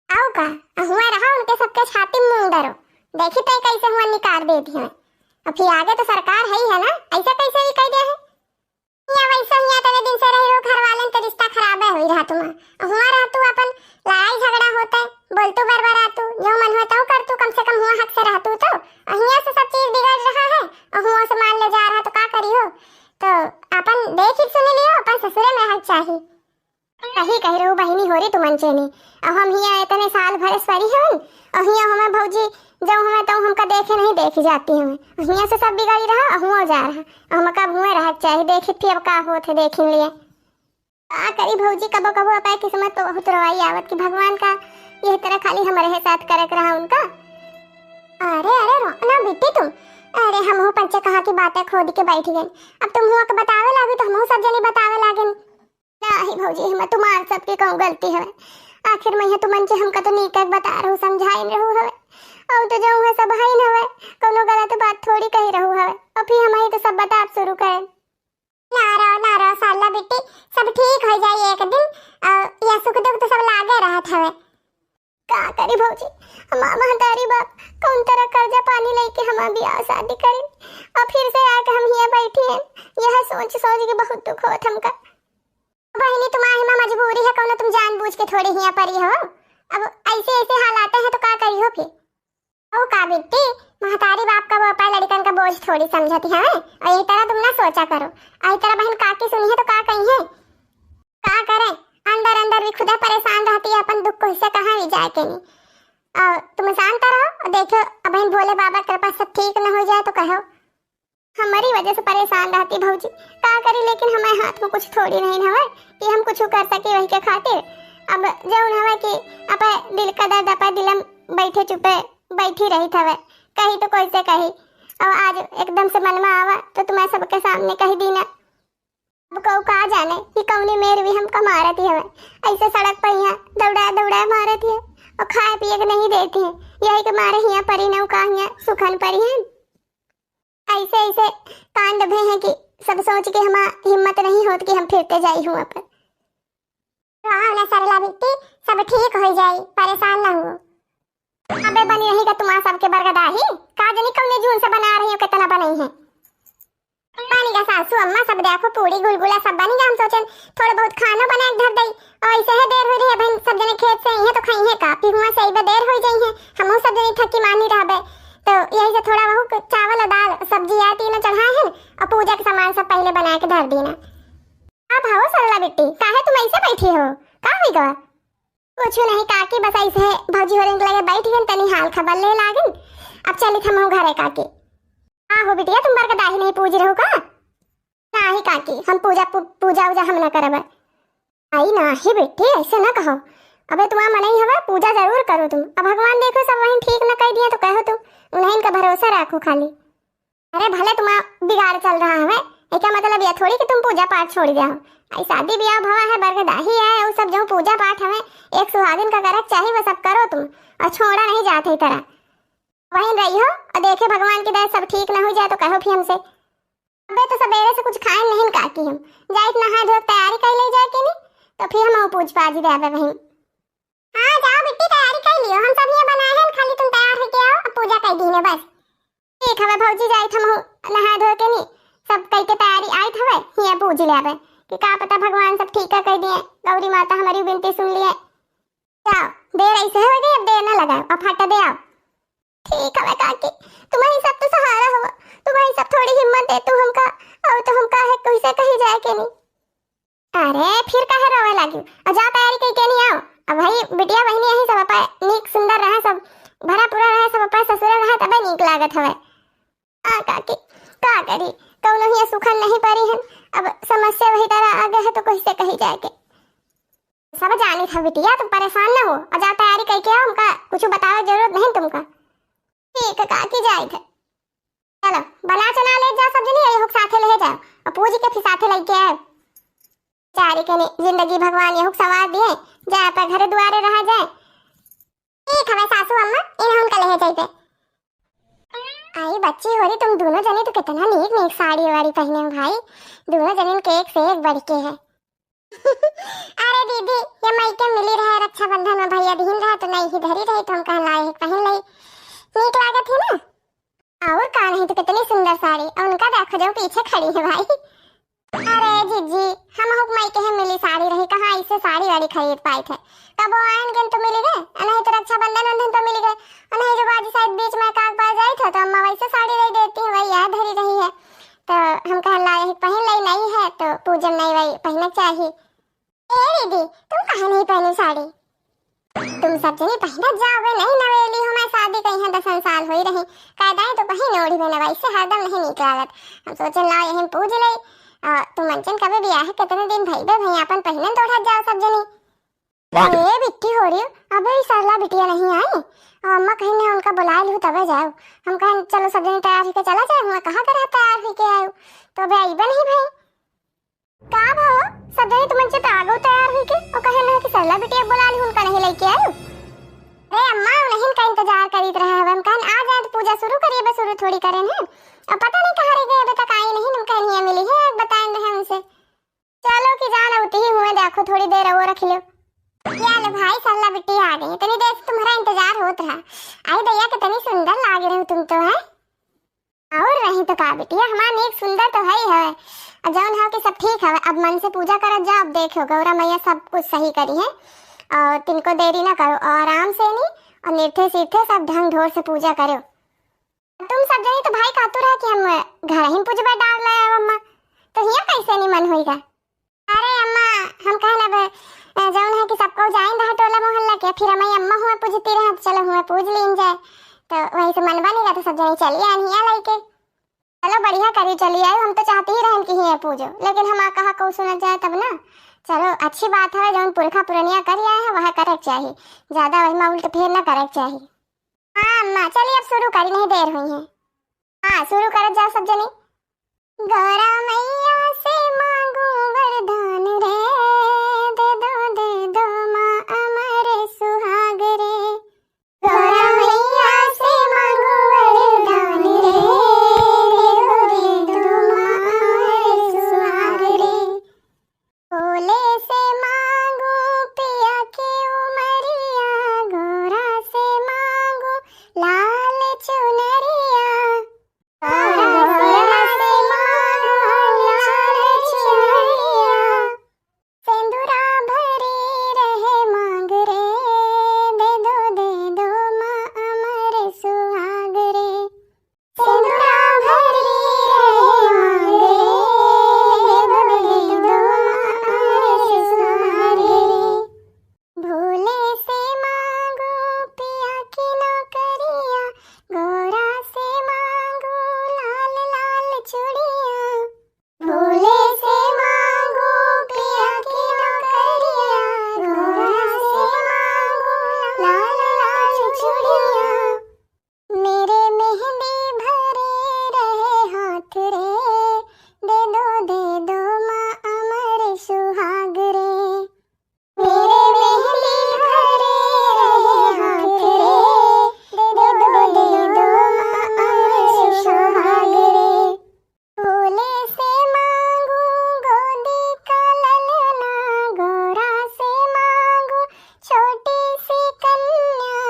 आओ का, हुआ रहा उनके सबके छाती में मूंग डरो, देखी तय कैसे हुआ निकाल देती है। अब फिर आगे तो सरकार है ही है ना, ऐसा कैसे भी कह दिया है। या वैसे ही इतने दिन से रही हो, घर वाले तो रिश्ता खराब है हुई रहा तुम। हुआ रहा तू अपन लड़ाई झगड़ा होते, बोल तू बरबरा तू, जो मन हो तो कर तू, कम से कम हुआ हक से रह तू तो। हिया से सब चीज बिगड़ रहा है, और हुआ से मान ले जा रहा तो का करी हो? तो अपन देख ही सुन लियो, अपन ससुरे में रह चाही। सही कह रहू बहिनी, हो रे तुमन चेनी। अब हम हिया इतने साल भर से परी हवन, और हिया हमें भौजी जब हमें तो हमका देखे नहीं देखी जाती हमें। हिया से सब बिगाड़ी रहा, और हुआ जा रहा। और हमका अब हुए रह चाही, देखी थी अब का होत है, देखी लिए। का करी भौजी, कबो कबो अपने किस्मत पे बहुत रोवाई आवत कि भगवान का यह तरह खाली हमरे साथ करक रहा उनका। अरे, अरे, रो ना बेटी तुम। अरे, हमहू पंचे कहा की बातें खोद के बैठ गए। अब तुम हुआ के बतावे लागी तो हमहू सब जने बतावे लागेन। नाही भौजी, हम तुम्हार सबके कहूँ गलती हवे। आखिर में यह तुमन के हमका तो नीक एक बता रहू, समझाइन रहू हवे। और तो जो है सब हईन हवे, कोनो गलत बात थोड़ी कही रहू हवे। और फिर हम ही तो सब बता शुरू करें। ना रो, ना रो, साला बिट्टी, सब ठीक हो जाई एक दिन। और यह सुख दुख तो सब लागे रहत हवे। का करी भौजी, हमार महतारी बाप कौन तरह कर्जा पानी लेके हमार बियाह शादी करिन, और फिर से आके हम हियाँ बैठी हैं। यह सोच सोच के बहुत दुख होत हमका। बहिनी, तुम्हारी हियाँ मजबूरी है, कौनो तुम जानबूझ के थोड़ी हियाँ परी हो। अब ऐसे ऐसे हालात हैं तो का करी हो फिर? ओ का बिट्टी, महतारी बाप का वो अपा लड़कन का बोझ थोड़ी समझती है, और यही तरह तुम ना सोचा करो। यही तरह बहन काकी सुनी है तो का कही है? का करे, अंदर अंदर भी खुदा परेशान रहती है, अपन दुख को हिस्से कहाँ भी जाए के नहीं। और तुम शांत रहो और देखो, अब इन भोले बाबा की कृपा से ठीक न हो जाए तो कहो। हमारी वजह से परेशान रहती भौजी, का करी, लेकिन हमारे हाथ में कुछ थोड़ी नहीं हवे कि हम कुछ कर सके वही के खातिर। अब जौन हवे कि अपे दिल का दर्द अपे दिलम बैठे चुपे बैठी रही थवे, कही तो कैसे कही। अब आज एकदम से मन में आवा तो तुम्हें सबके सामने कही दी ना। अब कहू का जाने कि कौनी मेर भी हमका मारत ही हवे, ऐसे सड़क पर यहाँ दौड़ा दौड़ा मारत ही और खाए पिए के नहीं देती है। यही के मारे हियाँ परी न का हियाँ सुखन परी है। ऐसे ऐसे कांड भे हैं कि सब सोच के हमार हिम्मत नहीं होत कि हम फिरते जाई हुआ पर। रहो ना सरला बिट्टी, सब ठीक हो जाई, परेशान ना हो। अबे बनी रही का तुम्हार सबके बरगदाही, का जनी कौने जून से बना रही हो, कितना बनई है। बनी का सासू अम्मा, सब देखो पूड़ी गुलगुला सब बनी का, हम सोचन थोड़ा बहुत खानो बना के धर दई, और ऐसे है देर हो रही है बहन, सब जने खेत से आई है तो खाई है का, फिर हुआ से अइबे देर हो जाई है, हमहू सब जने थकी मानी रहबे, तो यही से थोड़ा बहुत चावल और दाल सब्जी या तीनों चढ़ाए हैं, और पूजा के सामान सब पहले बना के धर दीना। अब हो सरला बिट्टी, काहे तुम ऐसे बैठी हो, का हुई गवा? कुछ नहीं काकी, बस ऐसे भौजी होरे के लगे बैठ गन, तनी हाल खबर ले लागन। अब चलित हम घरे काकी। का हो बिटिया, तुम बरगदाही नहीं पूज रहू का? नाही काकी, हम पूजा पू-, पूजा उजा हम ना करब। आई नाही बेटी, ऐसे ना कहो। अबे तुम्हार मनई हवे, पूजा जरूर करो तुम। अब भगवान देखो सब वहीं ठीक न कर दिए तो कहो तुम, उन्हीं का भरोसा रखो खाली। अरे भले तुम्हार बिगाड़ चल रहा हवे, एका मतलब यह थोड़ी कि तुम पूजा पाठ छोड़ दिया हो। आई शादी ब्याह भवा है, बरगदाही है, वो सब जो पूजा पाठ हवे, एक सुहागिन का करक चाही, वो सब करो तुम और छोड़ा नहीं जात है तरह। वहीं रही हो और देखे भगवान की दया सब ठीक न हो जाए तो कहो फिर हमसे। अबे तो सबेरे से कुछ खाए नहीं काकी हम, जाइत नहा धो के तैयारी कर ले जाए के नहीं, तो फिर हम पूज पाज दे अबे वहीं। हाँ, जाओ बिट्टी, तैयारी कर लियो, हम सब ये बनाए हैं, खाली तुम तैयार होके आओ, अब पूजा कर दीने बस। ठीक हवे भौजी, जाइत हम नहा धो के नी, सब कई के तैयारी आइत हवे, हिया पूज ले आवे, कि का पता भगवान सब ठीक कर दिए, गौरी माता हमारी बिनती सुन लिए। जाओ, देर ऐसे हो गई, अब देर ना लगाओ, अब फट दे आओ। ठीक हवे काकी, तुम्हारी सब तो सहारा हो, तुम्हारी सब थोड़ी हिम्मत दे तू हमका, और तो हमका है कैसे कही जाए के नहीं। अरे, फिर काहे रोवे लागी? और जा तैयारी कई के नहीं आओ। अब भाई, बिटिया बहिनी यही सब अपा नीक सुंदर रहे, सब भरा पूरा रहे, सब अपा ससुर रहे, तबे नीक लागत हवे। आ काकी, का करी, कौनो ही सुखन नहीं परी हन। अब समस्या वही तरह आगे है तो कैसे कही जाए के। सब जानी था बिटिया, तुम परेशान न हो, और जा तैयारी कई के आओ, हमका कुछ बतावे जरूरत नहीं तुमका। ठीक है काकी, जाइत है। चलो, बना चना ले जा सब जनी, यही हुक साथे ले जाओ, और पूजी के फिर साथे लेके आए। चारी के नि-, जिंदगी भगवान यहुक संवार दिए, जाए पर घर दुआरे रहा जाए। ठीक हवे सासू अम्मा, इन्हन का ले जाइबे। आई बच्ची होरी, तुम दोनों जनी तो कितना नीक नीक साड़ी वाड़ी पहने हो भाई, दोनों जनिन के एक से एक बढ़ के है। अरे दीदी, ये मई के मिली रहे रक्षाबंधन में, भैया दीन रहा तो नहीं ही धरी रही, तो हम कहन लाए एक पहन लई, नीक लागत है ना। और का नहीं तो कितनी सुंदर साड़ी, और उनका देखो जो पीछे खड़ी है भाई। अरे जीजी, हम हुक मई के है मिली साड़ी रही, कहाँ इससे साड़ी वाड़ी खरीद पाई थे। कबो आयन गन तो मिली गए, और नहीं तो रक्षाबंधन वंधन तो मिली गए, और नहीं जो बाजी शायद बीच में काग पड़ जाई थे तो अम्मा वैसे साड़ी दे देती है, वही याद धरी रही है। तो हम कहन लाए एक पहन लई, नई है तो पूजन नहीं वही पहनना चाहिए। ए दीदी, तुम काहे नहीं पहने साड़ी? तुम सब जनी पहनत जाओगे, नहीं नवेली हो, मैं शादी कई है दसन साल होई रही, कायदाए तो पहन ओढ़ी में नवाई से हरदम नहीं नीक लागत। हम सोचन लाओ यही पूज ले, आ, तू मंचन कबे बियाहे कितने दिन भइबे भई, आपन पहिनन तो उठा जाओ सब जनी। ए बिट्टी हो रही, अबे ई सरला बिटिया नहीं आई। आ, अम्मा कहीं ना उनका बुलाए लू तबे जाओ। हम कहन चलो सब जनी तैयार होके चला जाए, हुआ कहाँ कर तैयार होके आयो, तो अबे आईबे नहीं भई। का भा हो, सब जनी तुमन से तो आगो तैयार होके, और कहे ना कि सरला बिटिया बुला लू, उनका नहीं लेके आयो। अरे अम्मा, उन्हीं का इंतजार करीत रहे हैं, हम कहन आ जाए तो पूजा शुरू करिए, बस शुरू थोड़ी करें हैं। अब पता नहीं कहाँ रह गए, अबे तक आई नहीं, हम कहन ये मिली है, बताए रहे उनसे। चलो कि जान उतही हुए, देखो थोड़ी देर और रख लो। या ले भाई, सरला बिट्टी आ गई, इतनी देर से तुम्हारा इंतजार होत रहा। आई दैया, कितनी सुंदर लाग रहे हो तुम तो, है। और नहीं तो का बिटिया, हमार नेक सुंदर तो है ही है। और जौन है कि सब ठीक है, अब मन से पूजा करत जाओ, अब देखो गौरा मैया सब कुछ सही करी है और तिनको देरी ना करो और आराम से नहीं और निरथे सीरथे सब ढंग ढोर से पूजा करो। तुम सब जनी तो भाई कहतू रहा कि हम घर ही पूजबा डार लाए अम्मा, तो हिया कैसे नहीं मन होइगा? अरे अम्मा, हम कहन अब, अ, जौन है कि सबको जाइन रहा टोला मोहल्ला के, फिर हमारी अम्मा हुआ पूजती रहा, तो चलो हुआ पूज लीन जाए, तो वही से मन बनेगा तो सब जनी चली आन हिया लइके। चलो बढ़िया करी चली आयो, हम तो चाहती ही रहन कि हिया पूजो, लेकिन हम आ कहा को सुनत जाए तब ना। चलो अच्छी बात है, जौन पुरखा पुरनिया करी आए हैं वह करे के चाही, ज्यादा वही में उल्ट फेर ना करे के चाही। हाँ अम्मा, चलिए अब शुरू करी, नहीं देर हुई है। हाँ, शुरू करत जाओ सब जनी। गौरा मैया से मांगू वरदान रे, दे दो, दे दो माँ अमर सुहाग रे। गौरा मैया से मांगू वरदान रे, दे दो, दे दो माँ अमर सुहाग रे। भोले से मांगू पिया के उमरिया, गौरा से मांगू लाल चुनरिया। गौरा से मांगू लाल चुनरिया, सेंदुरा भरी रहे मांग रे, दे दो, दे दो माँ अमर सुहाग रे। सेंदुरा भरी रहे मांग रे, दे दो, दे दो माँ अमर सुहाग रे। भोले से मांगू पिया की नौकरिया, गौरा से मांगू लाल लाल चूड़िया। भोले से मांगू पिया की नौकरिया, गौरा से मांगू लाल लाल चूड़िया। मेरे मेहंदी भरे रहे हाथ रे, दे दो, दे दो माँ अमर सुहाग रे। मेरे मेहंदी भरे रहे हाथ रे, दे दो, दे दो माँ अमर सुहाग रे। भोले से मांगू गोदी का ललना, गौरा से मांगू छोटी सी कन्या।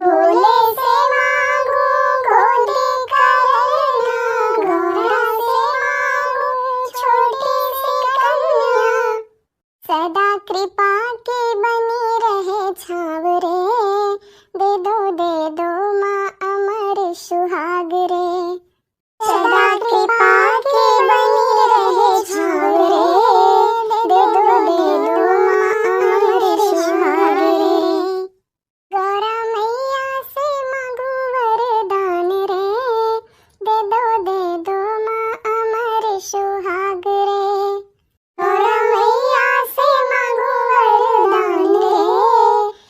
भोले से मांगू गोदी का ललना, गौरा से मांगू छोटी सी कन्या। सदा कृपा की बनी रहे छाँव रे, दे दो, दे दो माँ अमर सुहाग रे। सदा कृपा की बनी रहे छाँव रे, दे दो, दे दो माँ अमर सुहाग रे। गौरा मैया से मांगू वरदान रे, दे दो, दे दो माँ अमर सुहाग रे। गौरा मैया से मांगू वरदान रे,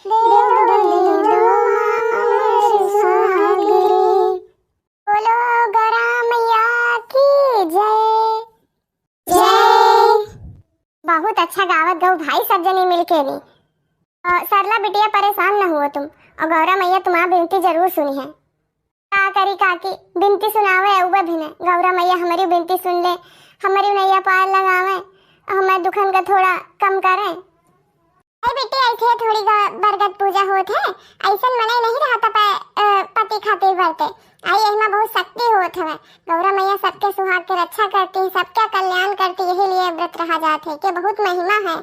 दे दो, दे दो माँ अमर सुहाग रे। बोलो गौरा मैया की जय। जय। बहुत अच्छा गावत गऊ भाई, सब जने मिलके नी। और सरला बिटिया, परेशान न हुओ तुम, और गौरा मैया तुम्हार बिनती जरूर सुनी है। का करी काकी, बिनती सुनावे उबे भी ने। गौरा मैया हमरी बिनती सुन ले, हमरी नैया पार लगावे, और हमारे दुखन का थोड़ा कम करे। ए बेटी, ऐसे थोड़ी ग-, बरगद पूजा होत है, ऐसन मनई नहीं रहता प-, अ, पति खातिर बरते। आई एहमा बहुत शक्ति होत हवे। गौरा मैया सबके सुहाग के रक्षा करती, सबके कल्याण करती, यही लिए व्रत रहा जात है, के बहुत महिमा है।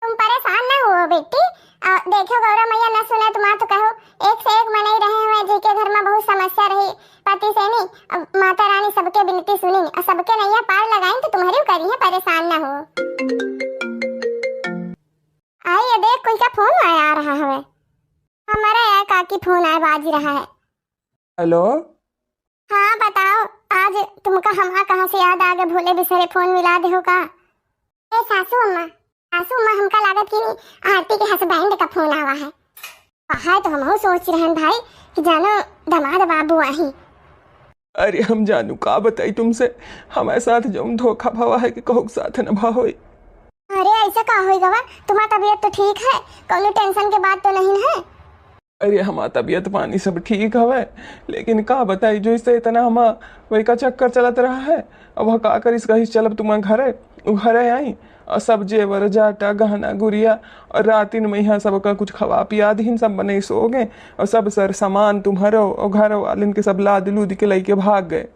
तुम परेशान ना हुओ बेटी, अ, देखो गौरा मैया ना सुने तुम्हार तो कहो, एक से एक मनई रहे हुए जी के घर में बहुत समस्या रही पति से नी, अ, माता रानी सबके बिनती सुनी और सबके नैया पार लगाई तो तुम्हारी करी है, परेशान ना हुओ। आई, ये देख, कोई का फोन आया आ रहा हवे। हमारा यार काकी फोन आए बाजी रहा है। हेलो। हाँ, बताओ, आ आज तुमका हमार कहाँ से याद आ गए, भूले बिसरे फोन मिला देहो का? ए सासू अम्मा, सासू अम्मा, हमका लागत कि नी, आरती के husband का फोन आवा है। है तो हमहू सोच रहन भाई कि जानो दमाद बाबू आही। अरे हम जानू का बताई तुमसे, हमारे साथ जौन धोखा भवा है कि कहूँ के साथ न भा होई। अरे ऐसा का होई गवा, तुम्हार तबीयत तो ठीक है, कौनो tension के बात तो नहीं है? अरे हमार तबीयत पानी सब ठीक हवे, लेकिन का बताई, जैसे इतना हम वही का चक्कर चलत रहा है। अब वह का करिस, कहिस चलब तुम्हार घरे, उ घरे आई और सब जेवर जाटा गहना गुरिया और रातिन में यहाँ सबका कुछ खवा पिया दीन, सब मनई सो गए और सब सर सामान तुम्हारो और घर वालिन के सब लाद लूद के लेके भाग गए।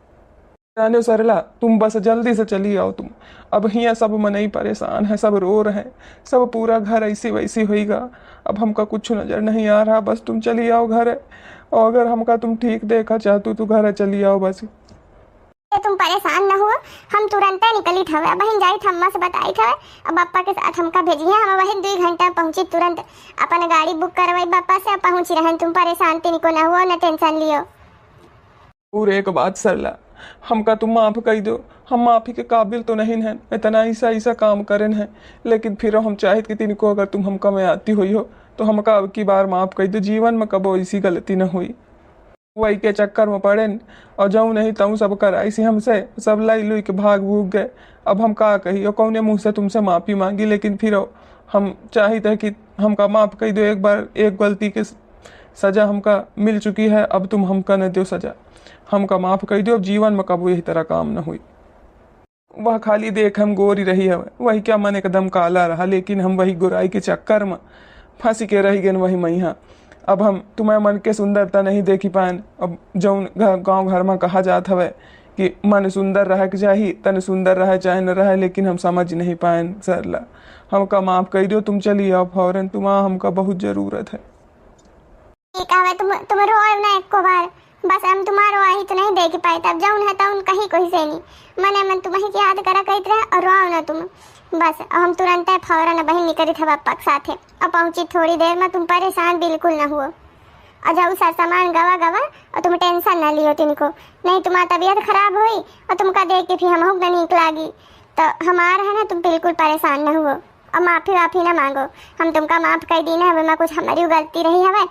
जानो सरला, तुम बस जल्दी से चली आओ तुम। अब हियाँ सब मनई परेशान है, सब रो रहे, सब पूरा घर ऐसी वैसी होइगा। अब हमका कुछ नजर नहीं आ रहा, बस तुम चली आओ घर। और अगर हमका तुम ठीक देखा चाहतू तो घर चली आओ बस। ए, तुम परेशान न हुओ, हम तुरंते निकलित हवे, अब हम जाइत अम्मा से बताइत हवे, अब पापा के साथ हमका भेजिए, हम वही दुई घंटा पहुँची तुरंत, अपन गाड़ी book करवाई पापा से, अब पहुँची रहन, तुम परेशान तिनको न हुओ, न tension लियो। और एक बात सरला, हमका तुम माफ कई दो, हम माफी के काबिल तो नहीं हैं, इतना ऐसा ऐसा काम करेन है, लेकिन फिर हम चाहित कि तिनको अगर तुम हमका में आती हुई हो तो हमका अब की बार माफ कई दो, जीवन में कबो ऐसी गलती न हुई। वही के चक्कर में पड़ेन और जऊँ नहीं तऊँ सब कराई सी हमसे, सब लाई लुई के भाग भूग गए। अब हम का कही और कौने मुँह से तुमसे माफी मांगी, लेकिन फिर हम चाहित है कि हमका माफ कई दो, एक बार एक गलती के सजा हमका मिल चुकी है, अब तुम हमका न दो सजा, हमका माफ कई दो, अब जीवन में कबो यही तरह काम न हुई। वह खाली देख हम गोरी रही हवे, वही क्या मन एकदम काला रहा, लेकिन हम वही गोराई के चक्कर में फंसी के रह गए वही मैहा। अब हम तुम्हें मन के सुंदरता नहीं देखी पाएन। अब जौन घ-, गाँव घर में कहा जात हवे कि मन सुंदर रहे के चाही, तन सुंदर रहे चाहे न रहे, लेकिन हम समझ नहीं पाएन सरला। हमका माफ कई दो, तुम चली आओ फौरन, तुम्हारा हमका बहुत जरूरत है। ठीक हवे, तुम, तुम रोओ ना एको बार, बस हम तुम्हारो आही तो नहीं देख पाए, तब जौन है तौन कहीं कोई से नहीं, मने मन तुम्हें याद करा कहत रहे और रोओ ना तुम, बस अब हम तुरंत फौरन बहिन निकलित हवा पक साथे और पहुँची थोड़ी देर में, तुम परेशान बिल्कुल ना हुओ। और जाऊ सर सामान गवा गवा और तुम tension ना लियो तिनको, नहीं तुम्हारा तबीयत खराब हुई और तुमका देख के फिर हमहू के ना नीक लागी, तो हमार है ना, तुम बिल्कुल परेशान ना हुओ। अब माफी वाफी ना मांगो, हम तुमका माफ कर दीन है, अब एमा कुछ हमारी गलती रही हवे।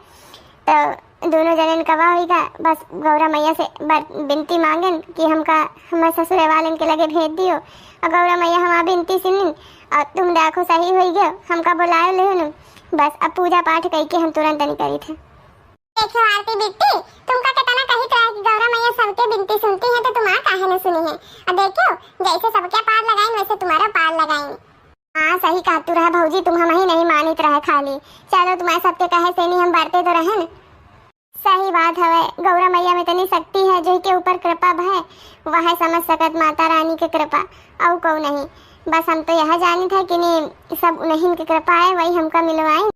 तो दोनों जनन कवा होइगा, बस गौरा मैया से बर-, बिनती मांगेन कि हमका हमारे ससुरे वालन के लगे भेज दियो। और गौरा मैया हमार बिनती सुनिन और तुम देखो सही होई गयो, हमका बुलायो लेहनु। बस अब पूजा पाठ कई के हम तुरंत निकलित है। देखो आरती बिट्टी, तुमका कितना कहित रहे कि गौरा मैया सबके बिनती सुनती है, तो तुम्हारा काहे न सुनी है? अब देखो, जैसे सबके पार लगाइन वैसे तुम्हारा पार लगाइन। हाँ, सही कहतू रहे भौजी, तुम हमही नहीं मानित रहे खाली। चलो, तुम्हारे सबके कहे से नहीं हम बरते तो रहन। सही बात हवे, गौरा मैया में इतनी शक्ति है, जो के ऊपर कृपा भय, वह समझ सकत माता रानी के कृपा, और कौ नहीं। बस हम तो यह जानित है कि नहीं, सब उन्हीं की कृपा है, वही हमका मिलवाई।